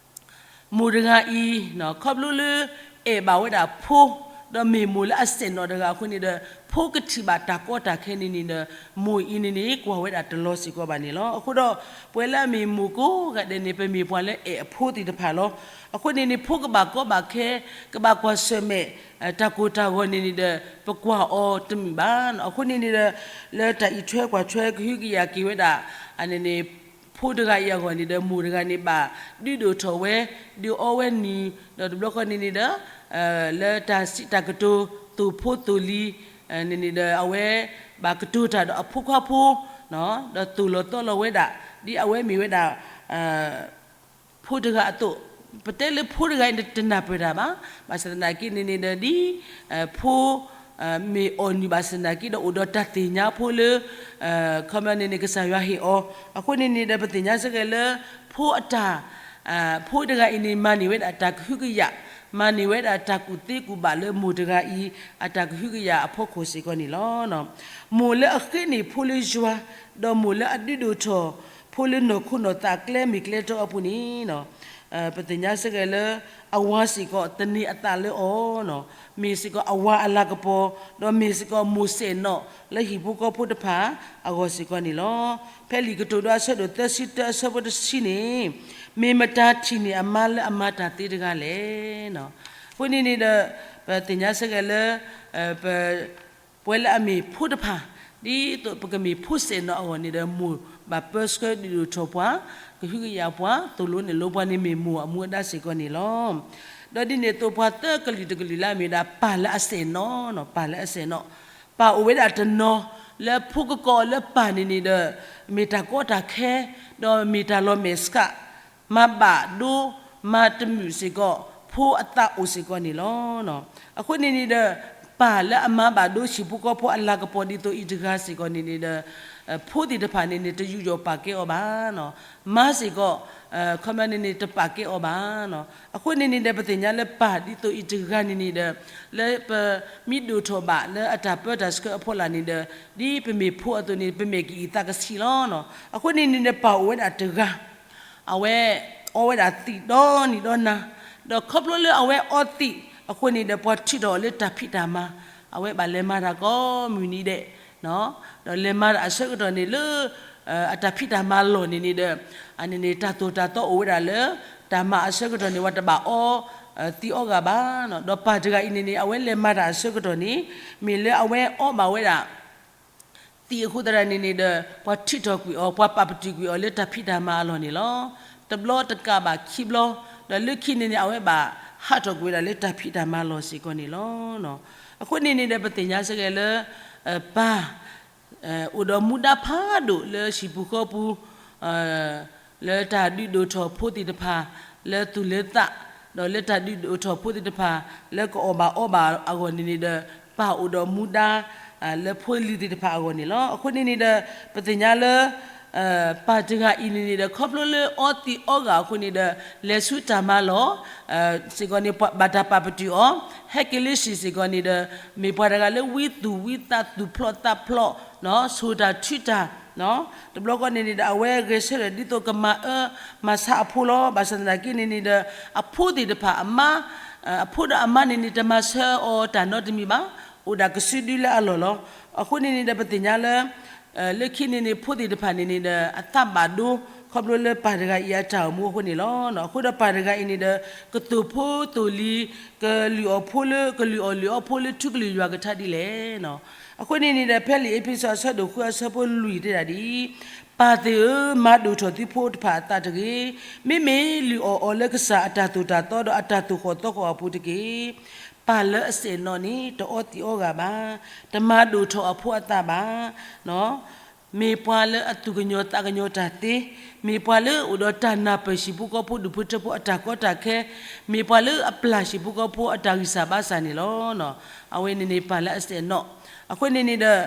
မိၢ်တဂၤအံၤ ခီဖျိလၢ အဲၣ်ဘၣ်ဝဲဒၣ်ဖိ, ဒီးမ့ၢ်မိၢ်လၢအစဲးနီၣ်တဂၤအဃိန့ၣ်ဒီး ဖိကထံၣ်ဘၣ်တၢ်ကီတၢ်ခဲန့ၣ်န့ၣ်ဒီး မိၢ်အံၤန့ၣ်န့ၣ် ကွၢ်ဝဲဒၣ်တလီၤစ့ၢ်ကီးဘၣ်န့ၣ်လီၤ. အဃိဒီး ပဝဲလၢအမ့ၢ်မိၢ်ကိးဂၤဒဲးန့ၣ် ပမ့ၢ်ပှၤလၢအဲၣ်အဖိသ့ၣ်တဖၣ်လီၤ. အဃိန့ၣ်န့ၣ် ဖိကဘၣ်ကီဘၣ်ခဲ, ကဘၣ်ကွၢ်ဆၢၣ်မဲာ် တၢ်ကိၢ်တၢ်ဂီၤန့ၣ်န့ၣ်ဒီး ပကွၢ်အီၤတမုာ်ဘၣ်. အဃိန့ၣ်န့ၣ်ဒီး လၢတၢ်အံးထွဲကွၢ်ထွဲကဟုကယာ်က့ၤဝဲဒၣ် န့ၣ်န့ၣ် ဖိတဂၤအံၤအဂီၢ်န့ၣ်ဒီး မိၢ်တဂၤန့ၣ် ဘၣ်ဒုးဒိၣ်ထီၣ်ဝဲ, ဒုးအီဝဲနုၢ်, ဒီးတဘျီဃီန့ၣ်န့ၣ်ဒီး လၢတၢ်စံးတၢ်ကတိၤ သိၣ်ဖိသိၣ်လံၤ န့ၣ်န့ၣ်ဒီး အဝဲဘၣ်ကတိၤတၢ်ဒီးအဖိခွါဖိ ဒီးသိၣ်လီၤသီလီၤဝဲဒၣ် ဒ်အဝဲမ့ၢ်ဝဲဒၣ် ဖိတဂၤအသိး, ပတဲလၢဖိတဂၤအံၤန့ၣ် တနၢ်ပၢၢ်တၢ်ဘၣ်. ဘၣ်ဆၣ်သနာ်က့န့ၣ်န့ၣ်ဒီး ဒ် ဖိ မ့ၢ်အီၣ်နုၢ်ဘၣ်ဆၣ်သနာ်က့ဒီး အိၣ်ဒီးတၢ်သ့ၣ်ညါဖိလၢ ခီပညီန့ၣ်န့ၣ် ကစၢ်ယွၤဟ့ၣ်အီၤ. အဃိန့ၣ်န့ၣ်ဒီး ပသ့ၣ်ညါစ့ၢ်ကီးလၢ ဖိအတၢ် ဖိတဂၤအံၤန့ၣ် မၤန့ၢ်ဝဲဒၣ်တၢ်ကဟုကယာ်, မၤန့ၢ်ဝဲဒၣ်တၢ်ကူၣ်သ့ကူၣ်ဘၣ်လၢမိၢ်တဂၤအံၤ အတၢ်ကဟုကယာ်အဖီခိၣ်စ့ၢ်ကီးန့ၣ်လီၤ. မိၢ်လၢအဃ့န့ၢ်ဖိလၢယွၤ, ဒီးမိၢ်လၢအဒုးဒိၣ်ထီၣ် ဖိလၢနီၢ်ခိနီၢ်သးအကျဲမ့ၢ်ကျဲတီအပူၤန့ၣ် ပသ့ၣ်ညါစ့ၢ်ကီးလၢ အဝၤစ့ၢ်ကီးသန့ၤအသးလၢအီၤ, မ့ၢ်စ့ၢ်ကီးအဝၤအလၤကပီၤ, ဒီးမ့ၢ်စ့ၢ်ကီးမိၢ်စဲးနီၣ်လၢဟံၣ်ဖိဃီဖိတဖၣ်အဂီၢ်စ့ၢ်ကီးန့ၣ်လီၤ. ဖဲလံာ်ကတိၤဒိအဆၢဒိၣ်သၢဆံတၢအဆၢဖိတဆံန့ၣ်, မ့ၢ်မတၤထံၣ်န့ၢ်အမါလၢအမၤတၢ်သ့တဂၤလဲၣ်. အဃိန့ၣ်န့ၣ်ဒီး ပသ့ၣ်ညါစ့ၢ်ကီးလၢ ပ ပဝဲလၢအမ့ၢ်ဖိတဖၣ်, ဒ်သိးပကမ့ၢ်ဖိစဲးနီၣ်အဂီၢ်န့ၣ်ဒီး မိၢ်ဘၣ်ပၢဆှၢဒုးဒိၣ်ထီၣ်ပှၤ, ကဟုကယာ်ပှၤ, သိၣ်လိနဲၣ်လိပှၤန့ၣ်မ့ၢ်မိၢ်အမူအဒါစ့ၢ်ကီးန့ၣ်လီၤ. ဒီးဒ်န့ၣ်အသိးပှၤသၢကလုာ်တကလုာ်လၢအမ့ၢ်ဝဲဒၣ်ပၢ်လၢအစဲးနီၣ်, ပၢ်လၢအစဲးနီၣ်, ပၢ်အိၣ်ဝဲဒၣ်တနီၤ လၢဖိကကိးလၢပၢ်န့ၣ်န့ၣ်ဒီး မ့ၢ်တၢ်ကီတၢ်ခဲ, ဒီးမ့ၢ်တၢ်လီၤမဲာ်ဆှး မၤဘၣ်ဒိ မၤတမုာ်စ့ၢ်ကီး ဖိအသးအိၣ်စ့ၢ်ကီးန့ၣ်လီၤ. အဃိန့ၣ်န့ၣ်ဒီး ပၢ်လၢအမၤဘၣ်ဒိဟံၣ်ဖိဃီဖိအလၤကပီၤဒ်သိးအံၤတဂၤစ့ၢ်ကီးန့ၣ်န့ၣ်ဒီး ဖိသ့ၣ်တဖၣ်န့ၣ်န့ၣ် တယူးယီၣ်ပာ်ကဲအီၤဘၣ်, မါစ့ၢ်ကီး ခီပညီန့ၣ်န့ၣ် တပာ်ကဲအီၤဘၣ်. အဃိန့ၣ်န့ၣ်ဒီး ပသ့ၣ်ညါလၢပၢ်ဒ်သိးအံၤတဂၤန့ၣ်န့ၣ်ဒီး လၢပမ့ၢ်ဒိၣ်ထီၣ်ဘၣ်လၢအတၢ်ပၢတၢ်ဆှၢအဖီလာ်န့ၣ်ဒီး ဒ်ပမ့ၢ်ဖိအသိးန့ၣ် ပမဲာ်ကအံၤသးကဆံးလီၤ. အဃိန့ၣ်န့ၣ်ဒီး ပၢ်အိၣ်ဝဲဒၣ်တဂၤ အဝဲအီဝဲဒၣ်သံးဒီနံၤဒီနၤ, ဒီးခီဖျိလၢအဝဲအီသံးအဃိန့ၣ်ဒီး ပှၤထုးထီၣ်အီၤလၢတၢ်ဖံးတၢ်မၤ, အဝဲဘၣ်လဲၤမၤတၢ်ကိးမုၢ်နံၤဒဲး, ဒီးလဲၤမၤတၢ်အဆၢကတီၢ်န့ၣ်လၢ အတၢ်ဖံးတၢ်မၤလီၢ်န့ၣ်န့ၣ်ဒီး အန့ၣ်န့ၣ် တၢ်သိၣ်တၢ်သီအိၣ်ဝဲဒၣ်လၢ တၢ်မၤအဆၢကတီၢ်န့ၣ် ပှၤတဘၣ်အီသံးအီဂၤဘၣ်. ဒီးပၢ်တဂၤအံၤန့ၣ်န့ၣ် အဝဲလဲၤမၤတၢ်အဆၢကတီၢ်န့ၣ် မ့ၢ်လၢအဝဲအီဘၣ်ဝဲဒၣ် သံးအဃိသတးန့ၣ်န့ၣ်ဒီး ပှၤထုးထီၣ်ကွံာ်အီၤ, ပှၤပာ်ပတုာ်ကွံာ်အီၤလၢတၢ်ဖံးတၢ်မၤအလီၢ်န့ၣ်လီၤ. တဘျီတကးဘၣ်ခံဘျီ, ဒီးလၢခံန့ၣ်န့ၣ် အဝဲဘၣ်ဟးထီၣ်ကွံာ်ဝဲဒၣ်လၢတၢ်ဖံးတၢ်မၤလီၢ်စ့ၢ်ကီးန့ၣ်လီၤ. အဃိန့ၣ်န့ၣ်ဒီး ပသ့ၣ်ညါစ့ၢ်ကီးလၢ ပၢ် အိၣ်ဒီးမူဒါဖးဒိၣ်လၢဟံၣ်ပူၤဃီပူၤ လၢတၢ်ဒုးဒိၣ်ထီၣ်ဖိသ့ၣ်တဖၣ် လၢသူၣ်လၢသး, ဒီးလၢတၢ်ဒုးဒိၣ်ထီၣ်ဖိသ့ၣ်တဖၣ် လၢကအီၣ်ဘၣ်အီဘၣ်အဂီၢ်န့ၣ်န့ၣ်ဒီး ပၢ်အိၣ်ဒီးမူဒါ လၢဖိလံၤသ့ၣ်တဖၣ်အဂီၢ်န့ၣ်လီၤ. အဃိန့ၣ်န့ၣ်ဒီး ပသ့ၣ်ညါလၢ ပၢ်တဂၤအံၤန့ၣ်န့ၣ်ဒီး ခီဖျိလၢအီသံးအီဂၤအဃိန့ၣ်ဒီး လဲၤဆူတၢ်မၤလီၢ် စ့ၢ်ကီးန့ၣ် ဘၣ်တၢ်ပာ်ပတုာ်အီၤ, ဟဲက့ၤလၢဟံၣ်စ့ၢ်ကီးန့ၣ်ဒီး မ့ၢ်ပှၤတဂၤလၢဝံသူၣ်ဝံသးသူၣ်ဖျိးသးဖျိး ဆိၣ်တၢ်ထုတၢ် တဘျီဃီန့ၣ်န့ၣ်ဒီး အဝဲဂဲၤဆၢထၢၣ်ဒ်သိးကမၤအၢမၤဆါအဖိလီၤ. ဘၣ်ဆၣ်သနာ်က့န့ၣ်န့ၣ်ဒီး အဖိသ့ၣ်တဖၣ်အမါ အဖိဒီးအမါန့ၣ်န့ၣ် တမၤဆၢအီၤတၢ်နီတမံၤဘၣ်, အိၣ်ဒၣ်ကစုဒုလၢအလီၢ်လီၤ. အဃိန့ၣ်န့ၣ်ဒီး ပသ့ၣ်ညါလၢ လၢခံန့ၣ်န့ၣ် ဖိသ့ၣ်တဖၣ်န့ၣ်န့ၣ်ဒီး အသးဘၣ်ဒိ ခီဖျိလၢပၢ်တဂၤအံၤအတၢ်အိၣ်မူအဃိန့ၣ်လီၤ. အဃိဒီးပၢ်တဂၤအံၤန့ၣ်ဒီး ကသိၣ်ဖိသိၣ်လံၤ ကလုၢ်အီၣ်ဖိလၢ ကလုၢ်အီၣ်လုၢ်အီဖိလၢထူကလုၢ်ယွၤကထါဒ်လဲၣ်. အဃိန့ၣ်န့ၣ်ဒီး ဖဲလံာ်အ့းဖ့းစူးအဆၢဒိၣ်ဃုအဆၢဖိလွံၢ်တဲဒၣ်ဒ်အံၤ, ပၢ်သ့ၣ်ဧၢ, မၤဒိၣ်ထီၣ်သုဖိတဖၣ်အသးတဂ့ၤ. မ့မ့ၢ်လုၢ်အီၣ်အီၤလၢကစၢ်အတၢ်သိၣ်တၢ်သီဒီးအတၢ်သိၣ်ဃီၣ်သီဃီၣ်အပူၤတက့ၢ်. ပၢ်လၢအစဲးနီၤန့ၣ် တအီသံးအီဂၤဘၣ်, တမၤဒိၣ်ထီၣ်အဖိအသးဘၣ်. မ့ၢ်ပှၤလၢအသူၣ်ကညီၤသးကညီၤတၢ်သ့, မ့ၢ်ပှၤလၢအိၣ်ဒီးတၢ်နၢ်ပၢၢ်ဟံၣ်ဖိဃီဖိဒူၣ်ဖိထၢဖိအတၢ်ကီတၢ်ခဲ, မ့ၢ်ပှၤလၢအပျၢ်ဟံၣ်ဖိဃီဖိအတၢ်ဂံၢ်စၢ်ဘါစၢ်န့ၣ်လီၤ. အဝဲန့ၣ်န့ၣ်ပၢ်လၢအစဲးနီၤ. အဃိန့ၣ်န့ၣ်ဒီး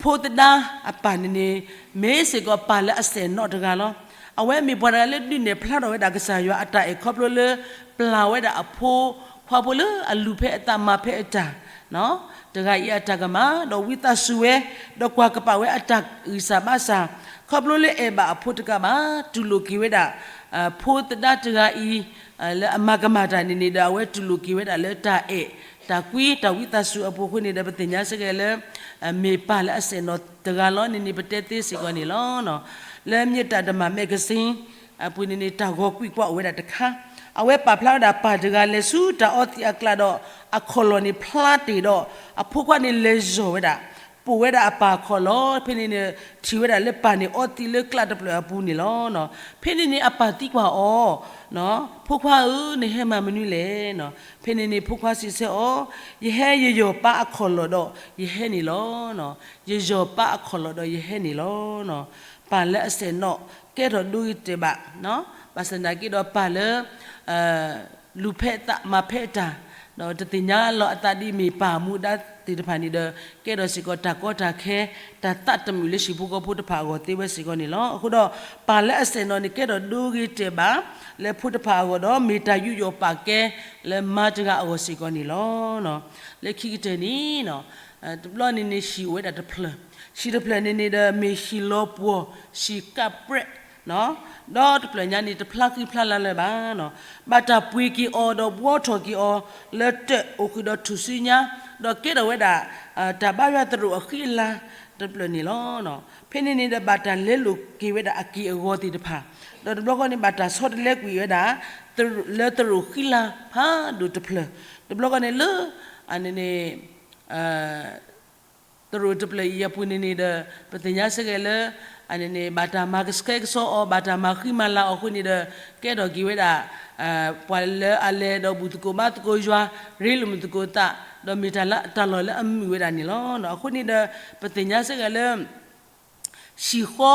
ဖိသဒါအပၢ်န့ၣ်န့ၣ် မ့ၢ်စ့ၢ်ကီးပၢ်လၢအစဲးနီၤတဂၤလီၤ. အဝဲမ့ၢ်ပှၤတဂၤလၢဒုးနဲၣ်ဖျါထီၣ်ဝဲဒၣ်ကစၢ်ယွၤအတၢ်အဲၣ်ခီဖျိလၢ ပျၢ်ဝဲဒၣ်အဖိခွါဖိလၢအလူၤဖဲအသးမၤဖဲအတၢ် တဂၤအံၤအတၢ်ကမၣ် ဒီးဝံသးစူၤဝဲ ဒီးကွၢ်ကပာ်ဝဲအတၢ်ဂံၢ်စၢ်ဘါစၢ် ခီဖျိလၢအဲၣ်ဘၣ်အဖိတကးဘၣ် တူၢ်လိာ်က့ၤဝဲဒၣ် ဖိသဒါတဂၤအံၤ လၢအမၤကမၣ်တၢ်န့ၣ်န့ၣ်ဒီး အဝဲတူၢ်လိာ်က့ၤဝဲဒၣ်လၢတၢ်အဲၣ် တၢ်ကွံ တၢ်ဝံသးစူၤအပူၤအဃိန့ၣ်ဒီး ပသ့ၣ်ညါစ့ၢ်ကီးလၢ မ့ၢ်ပၢ်လၢအစဲၣ်နီၤတဂၤလီၤန့ၣ်န့ၣ် ပတဲသ့စ့ၢ်ကီးန့ၣ်လီၤ. လၢ Myanmar Dharma Magazine အပူၤန့ၣ်န့ၣ် တၢ်ဂီၤကွံာ်ကွၢ်အိၣ်ဝဲဒၣ်တခါ အဝဲပာ်ဖျါဝဲဒၣ်ပၢ်တဂၤလဲၤဆူတၢ်အီသံးအကျါဒီး အခီၣ်လီၢ်န့ၣ်ဖျါတ့ၢ်ဒီး အဖိခွါန့ၣ်လဲၤယီၢ်ဝဲဒၣ် ပိာ်ဝဲဒၣ်အပၢ်အခီၣ်လီၢ် ဖဲန့ၣ်န့ၣ် ထံၣ်ဝဲဒၣ်လၢပၢ်န့ၣ်အီသံးလၢကျးတဖျၢၣ်အပူၤန့ၣ်လီၤ. ဖဲန့ၣ်န့ၣ်အပၢ်သံကွၢ်အီၤ ဖိခွါဧၢ နဟဲမၤမနုၤလဲၣ်. ဖဲန့ၣ်န့ၣ်ဖိခွါစံးဆၢအီၤ ယဟဲယယီၢ်ပၢ်အခီၣ်လီၢ်ဒီးယဟဲန့ၣ်လီၤ. ယယီၢ်ပၢ်အခီၣ်လီၢ်ဒီးယဟဲန့ၣ်လီၤ. ပၢ်လၢအစဲၣ်နီၤ ကဲထီၣ်ဒိဂ့ၤတဲာ်ဘၣ် ဘၣ်ဆၣ်သနာ်က့ဒီးပၢ်လၢ လူၤဖဲအသးမၤဖဲအတၢ် ဒီးတသ့ၣ်ညါလီၤအသးဒ်မ့ၢ်ပၢ်မူဒါသ့ၣ်တဖၣ်န့ၣ်ဒီး ကဲထီၣ်စ့ၢ်ကီးတၢ်ကီတၢ်ခဲ တၢ်သးတမုာ်လၢဟံၣ်ဖိဃီဖိတဖၣ်အဂီၢ်သ့ဝဲစ့ၢ်ကီးန့ၣ်လီၤ. အဃိဒီး ပၢ်လၢအစဲၣ်နီၤန့ၣ် ကဲထီၣ်ဒိဂ့ၤတဲာ်ဘၣ် လၢဖိတဖၣ်အဂီၢ်ဒီး မ့ၢ်တၢ်ယူးယီၣ်ပာ်ကဲ လၢမါတဂၤအဂီၢ်စ့ၢ်ကီးန့ၣ်လီၤ. လၢခံကတၢၢ်န့ၣ် တဘျီန့ၣ်န့ၣ် ဟံၣ်အိၣ်ဝဲဒၣ်တဖျၢၣ်, ဟံၣ်တဖျၢၣ်န့ၣ်န့ၣ်ဒီး မ့ၢ်ဟံၣ်လီၤပှီၢ်, ဟံၣ်ကးပြဲး, ဒီးတဖျၢၣ်ညါန့ၣ် တဖျါဃံဖျါလၤလၢၤဘၣ်. ဘၣ်တၢ်ပှ့ၤက့ၤအီၤဒီးဘှီထီၣ်က့ၤအီၤ လၢတၢ်အိၣ်ဃုာ်ဒီးထူၣ်စုညါ, ဒီးကဲထီၣ်ဝဲဒၣ် တၢ်ဘါယွၤသရိာ်အဃံအလၤတဖျၢၣ်န့ၣ်လီၤ. ဖဲန့ၣ်န့ၣ်ဒီး ဘၣ်တၢ်လဲလိာ်က့ၤဝဲဒၣ်အက့ၢ်အဂီၤသ့ၣ်တဖၣ်, ဒီးတဘျီဃီန့ၣ် ဘၣ်တၢ်ဆီတလဲကွံာ်ဝဲဒၣ် လၢသရိာ်ဃံလၤဖးဒိၣ်တဖျၢၣ်, တဘျီဃီန့ၣ်လၢ အန့ၣ်န့ၣ် သရိာ်တဖျၢၣ်အံၤအပူၤန့ၣ်န့ၣ်ဒီး ပသ့ၣ်ညါစ့ၢ်ကီးလၢ အန့ၣ်န့ၣ် ဘၣ်တၢ်မၤကဆှဲကဆှီအီၤ, ဘၣ်တၢ်မၤဃံမၤလၤအီၤအဃိန့ၣ်ဒီး ကဲထီၣ်က့ၤဝဲဒၣ် ပှၤလၢအလဲၤဒီးဘူၣ်သကိးဘါသကိးယွၤ, ရ့လိာ်မုာ်သကိးသး, ဒီးမ့ၢ်တၢ်လၢတၢ်လီၢ်လၢအမုာ်ဝဲဒၣ်န့ၣ်လီၤ. အဃိန့ၣ်ဒီး ပသ့ၣ်ညါစ့ၢ်ကီးလၢ ဟံၣ်ဃီ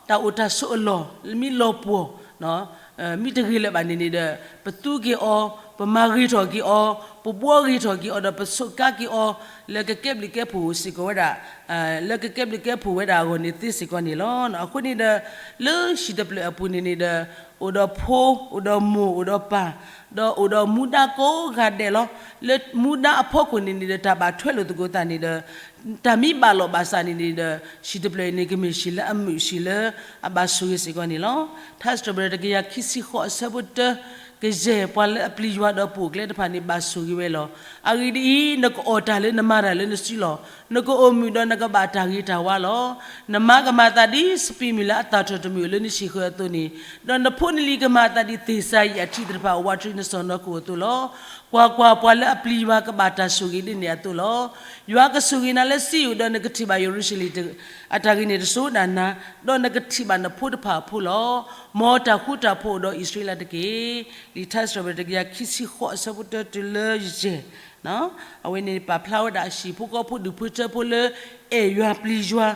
တၢ်အိၣ်တၢ်ဆိးအလီၢ် မ့ၢ်လီၤပှီၢ် မ့ၢ်တဂ့ၤလၢၤဘၣ်န့ၣ်န့ၣ်ဒီး ပသူက့ၤအီၤ, ပမၤဂ့ၤထီၣ်က့ၤအီၤ, ပဘှီဂ့ၤထီၣ်က့ၤအီၤ ဒီးပဆိးကါက့ၤအီၤ လၢကကဲဘျုးကဲဖှိၣ်စ့ၢ်ကီးဝဲဒၣ် လၢကကဲဘျုးကဲဖှိၣ်ဝဲဒၣ်အဂီၢ်န့ၣ်သ့စ့ၢ်ကီးန့ၣ်လီၤ. အဃိန့ၣ်ဒီး လၢဟံၣ်တဖျၢၣ်အပူၤန့ၣ်န့ၣ်ဒီး အိၣ်ဒီးဖိ, အိၣ်ဒီးမိၢ်, အိၣ်ဒီးပၢ်, ဒီးအိၣ်ဒီးမူဒါကိးဂၤဒဲးလီၤ. လၢမူဒါအဖီခိၣ်န့ၣ်န့ၣ်ဒီး တၢ်ဘၣ်ထွဲလိာ်သကိးသးန့ၣ်ဒီး တၢ်မ့ၢ်ဘၣ်လိာ်ဘၣ်စးန့ၣ်န့ၣ်ဒီး ဟံၣ်တဖျၢၣ်အံၤန့ၣ် ကမ့ၢ်ဟံၣ်လၢအမုာ် ဟံၣ်လၢအဘၣ်ဆိၣ်ဂ့ၤစ့ၢ်ကီးန့ၣ်လီၤ. ထါစံးထီၣ်ပတြၢၤတကယၤခံဆံဃိးအဆၢဖိတၢ, ကယဲၢ်ပှၤလၢအပျံၤယွၤဒီးပိာ်အကျဲတဖၣ်န့ၣ် ဘၣ်ဆိၣ်ဂ့ၤဝဲလီၤ. အဂ့ၢ်ဒ်အံၤ, နကအီၣ်တၢ်လၢနမၤတၢ်လၢနစုလီၢ်, နကအိၣ်မုာ်ဒီးနကဘၣ်တၢ်ဂ့ၤတၢ်ဝါလီၤ. နမါကမၤသးဒ်စပံးမုၢ်လၢအသၣ်ထီၣ်တမုာ်လၢနဆံၣ်ဃၢၤအသိးန့ၣ်, ဒီးနဖိနလံၤကမၤသးဒ်သ့ၣ်စၤယံးအထံသ့ၣ်တဖၣ်အိၣ်ဝးတရံးနစီၢ်နီၤခိၣ်အသိးလီၤ. ကွၢ်ကွၢ်, ပှၤလၢအပျံၤယွၤကဘၣ်တၢ်ဆိၣ်ဂ့ၤဒ်န့ၣ်အသိးလီၤ. ယွၤကဆိၣ်ဂ့ၤနၤလၢစံယိၣ်, ဒီးနကထံၣ်ဘၣ်ယရူၤၡလ့ၣ်အတၢ်ဂ့ၤန့ၣ်တစိၤဒၣ်နၤ, ဒီးနကထံၣ်ဘၣ်နဖိတဖၣ်အဖိလီၤ. မ်တၢ်ဃူတၢ်ဖိးအိၣ်ဒီးအံၣ်စရ့လးတက့ၢ်. လံာ်ထါစံးထီၣ်ပတြၢၤတကယၤခံဆံဃိးအဆၢဖိတၢတုၤလၢယဲၢ် အဝဲန့ၣ်ပာ်ဖျါဝဲဒၣ်ဟံၣ်ဖိဃီဖိဒူၣ်ဖိထၢဖိလၢ အဲၣ်ယွၤပျံၤယွၤ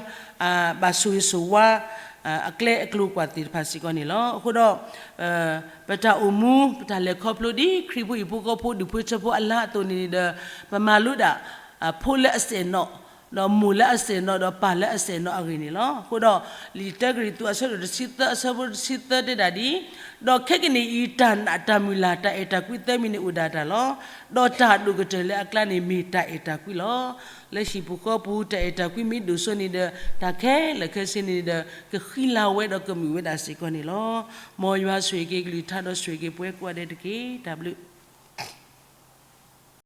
ဘၣ်ဆိၣ်ဂ့ၤဆိၣ်ဝါ အကျဲအကျိၤကွၢ်သ့ၣ်တဖၣ်စ့ၢ်ကီးန့ၣ်လီၤ. အဃိဒီး ပတၢ်အိၣ်မူ ပတၢ်လဲၤခီဖျိဒ်ခရံာ်ဖိဟံၣ်ဖိဃီဖိဒူၣ်ဖိထၢဖိအလါအသိးန့ၣ်န့ၣ်ဒီး ပမၤလိဒၣ် ဖိလၢအစဲၣ်နီၤ ဒီးမိၢ်လၢအစဲၣ်နီၤ ဒီးပၢ်လၢအစဲၣ်နီၤအဂ့ၢ်န့ၣ်လီၤ. အဃိဒီး လံာ်တၢကရံၣ်သူးအဆၢဒိၣ်တဆံသၢအဆၢဖိတဆံသၢတဲဒၣ်ဒ်အံၤ, ဒီးခဲကနံၣ်အံၤ တၢ်နာ်တၢ်မုၢ်လၢ် တၢ်အဲၣ်တၢ်ကွံသၢမံၤန့ၣ်အိၣ်ဒၣ်တၢ်လီၤ. ဒီးတၢ်ဒိၣ်ကတၢၢ်လၢအကျါန့ၣ်မ့ၢ်တၢ်အဲၣ်တၢ်ကွံလီၤ. လၢဟံၣ်ပူၤဃီပူၤ တၢ်အဲၣ်တၢ်ကွံမ့ၢ်ဒိၣ်စိန့ၣ်ဒီး တၢ်ခဲလၢာ်ခဲဆ့န့ၣ်ဒီး ကဃံလၤဝဲဒီးကမုာ်ဝဲဒၣ်စ့ၢ်ကီးန့ၣ်လီၤ. မ်ယွၤဆိၣ်ဂ့ၤက့ၤကလုၢ်ကထါဒီးဆိၣ်ဂ့ၤက့ၤပှၤကိးဂၤဒဲးတက့ၢ်. တၢ်ဘျုး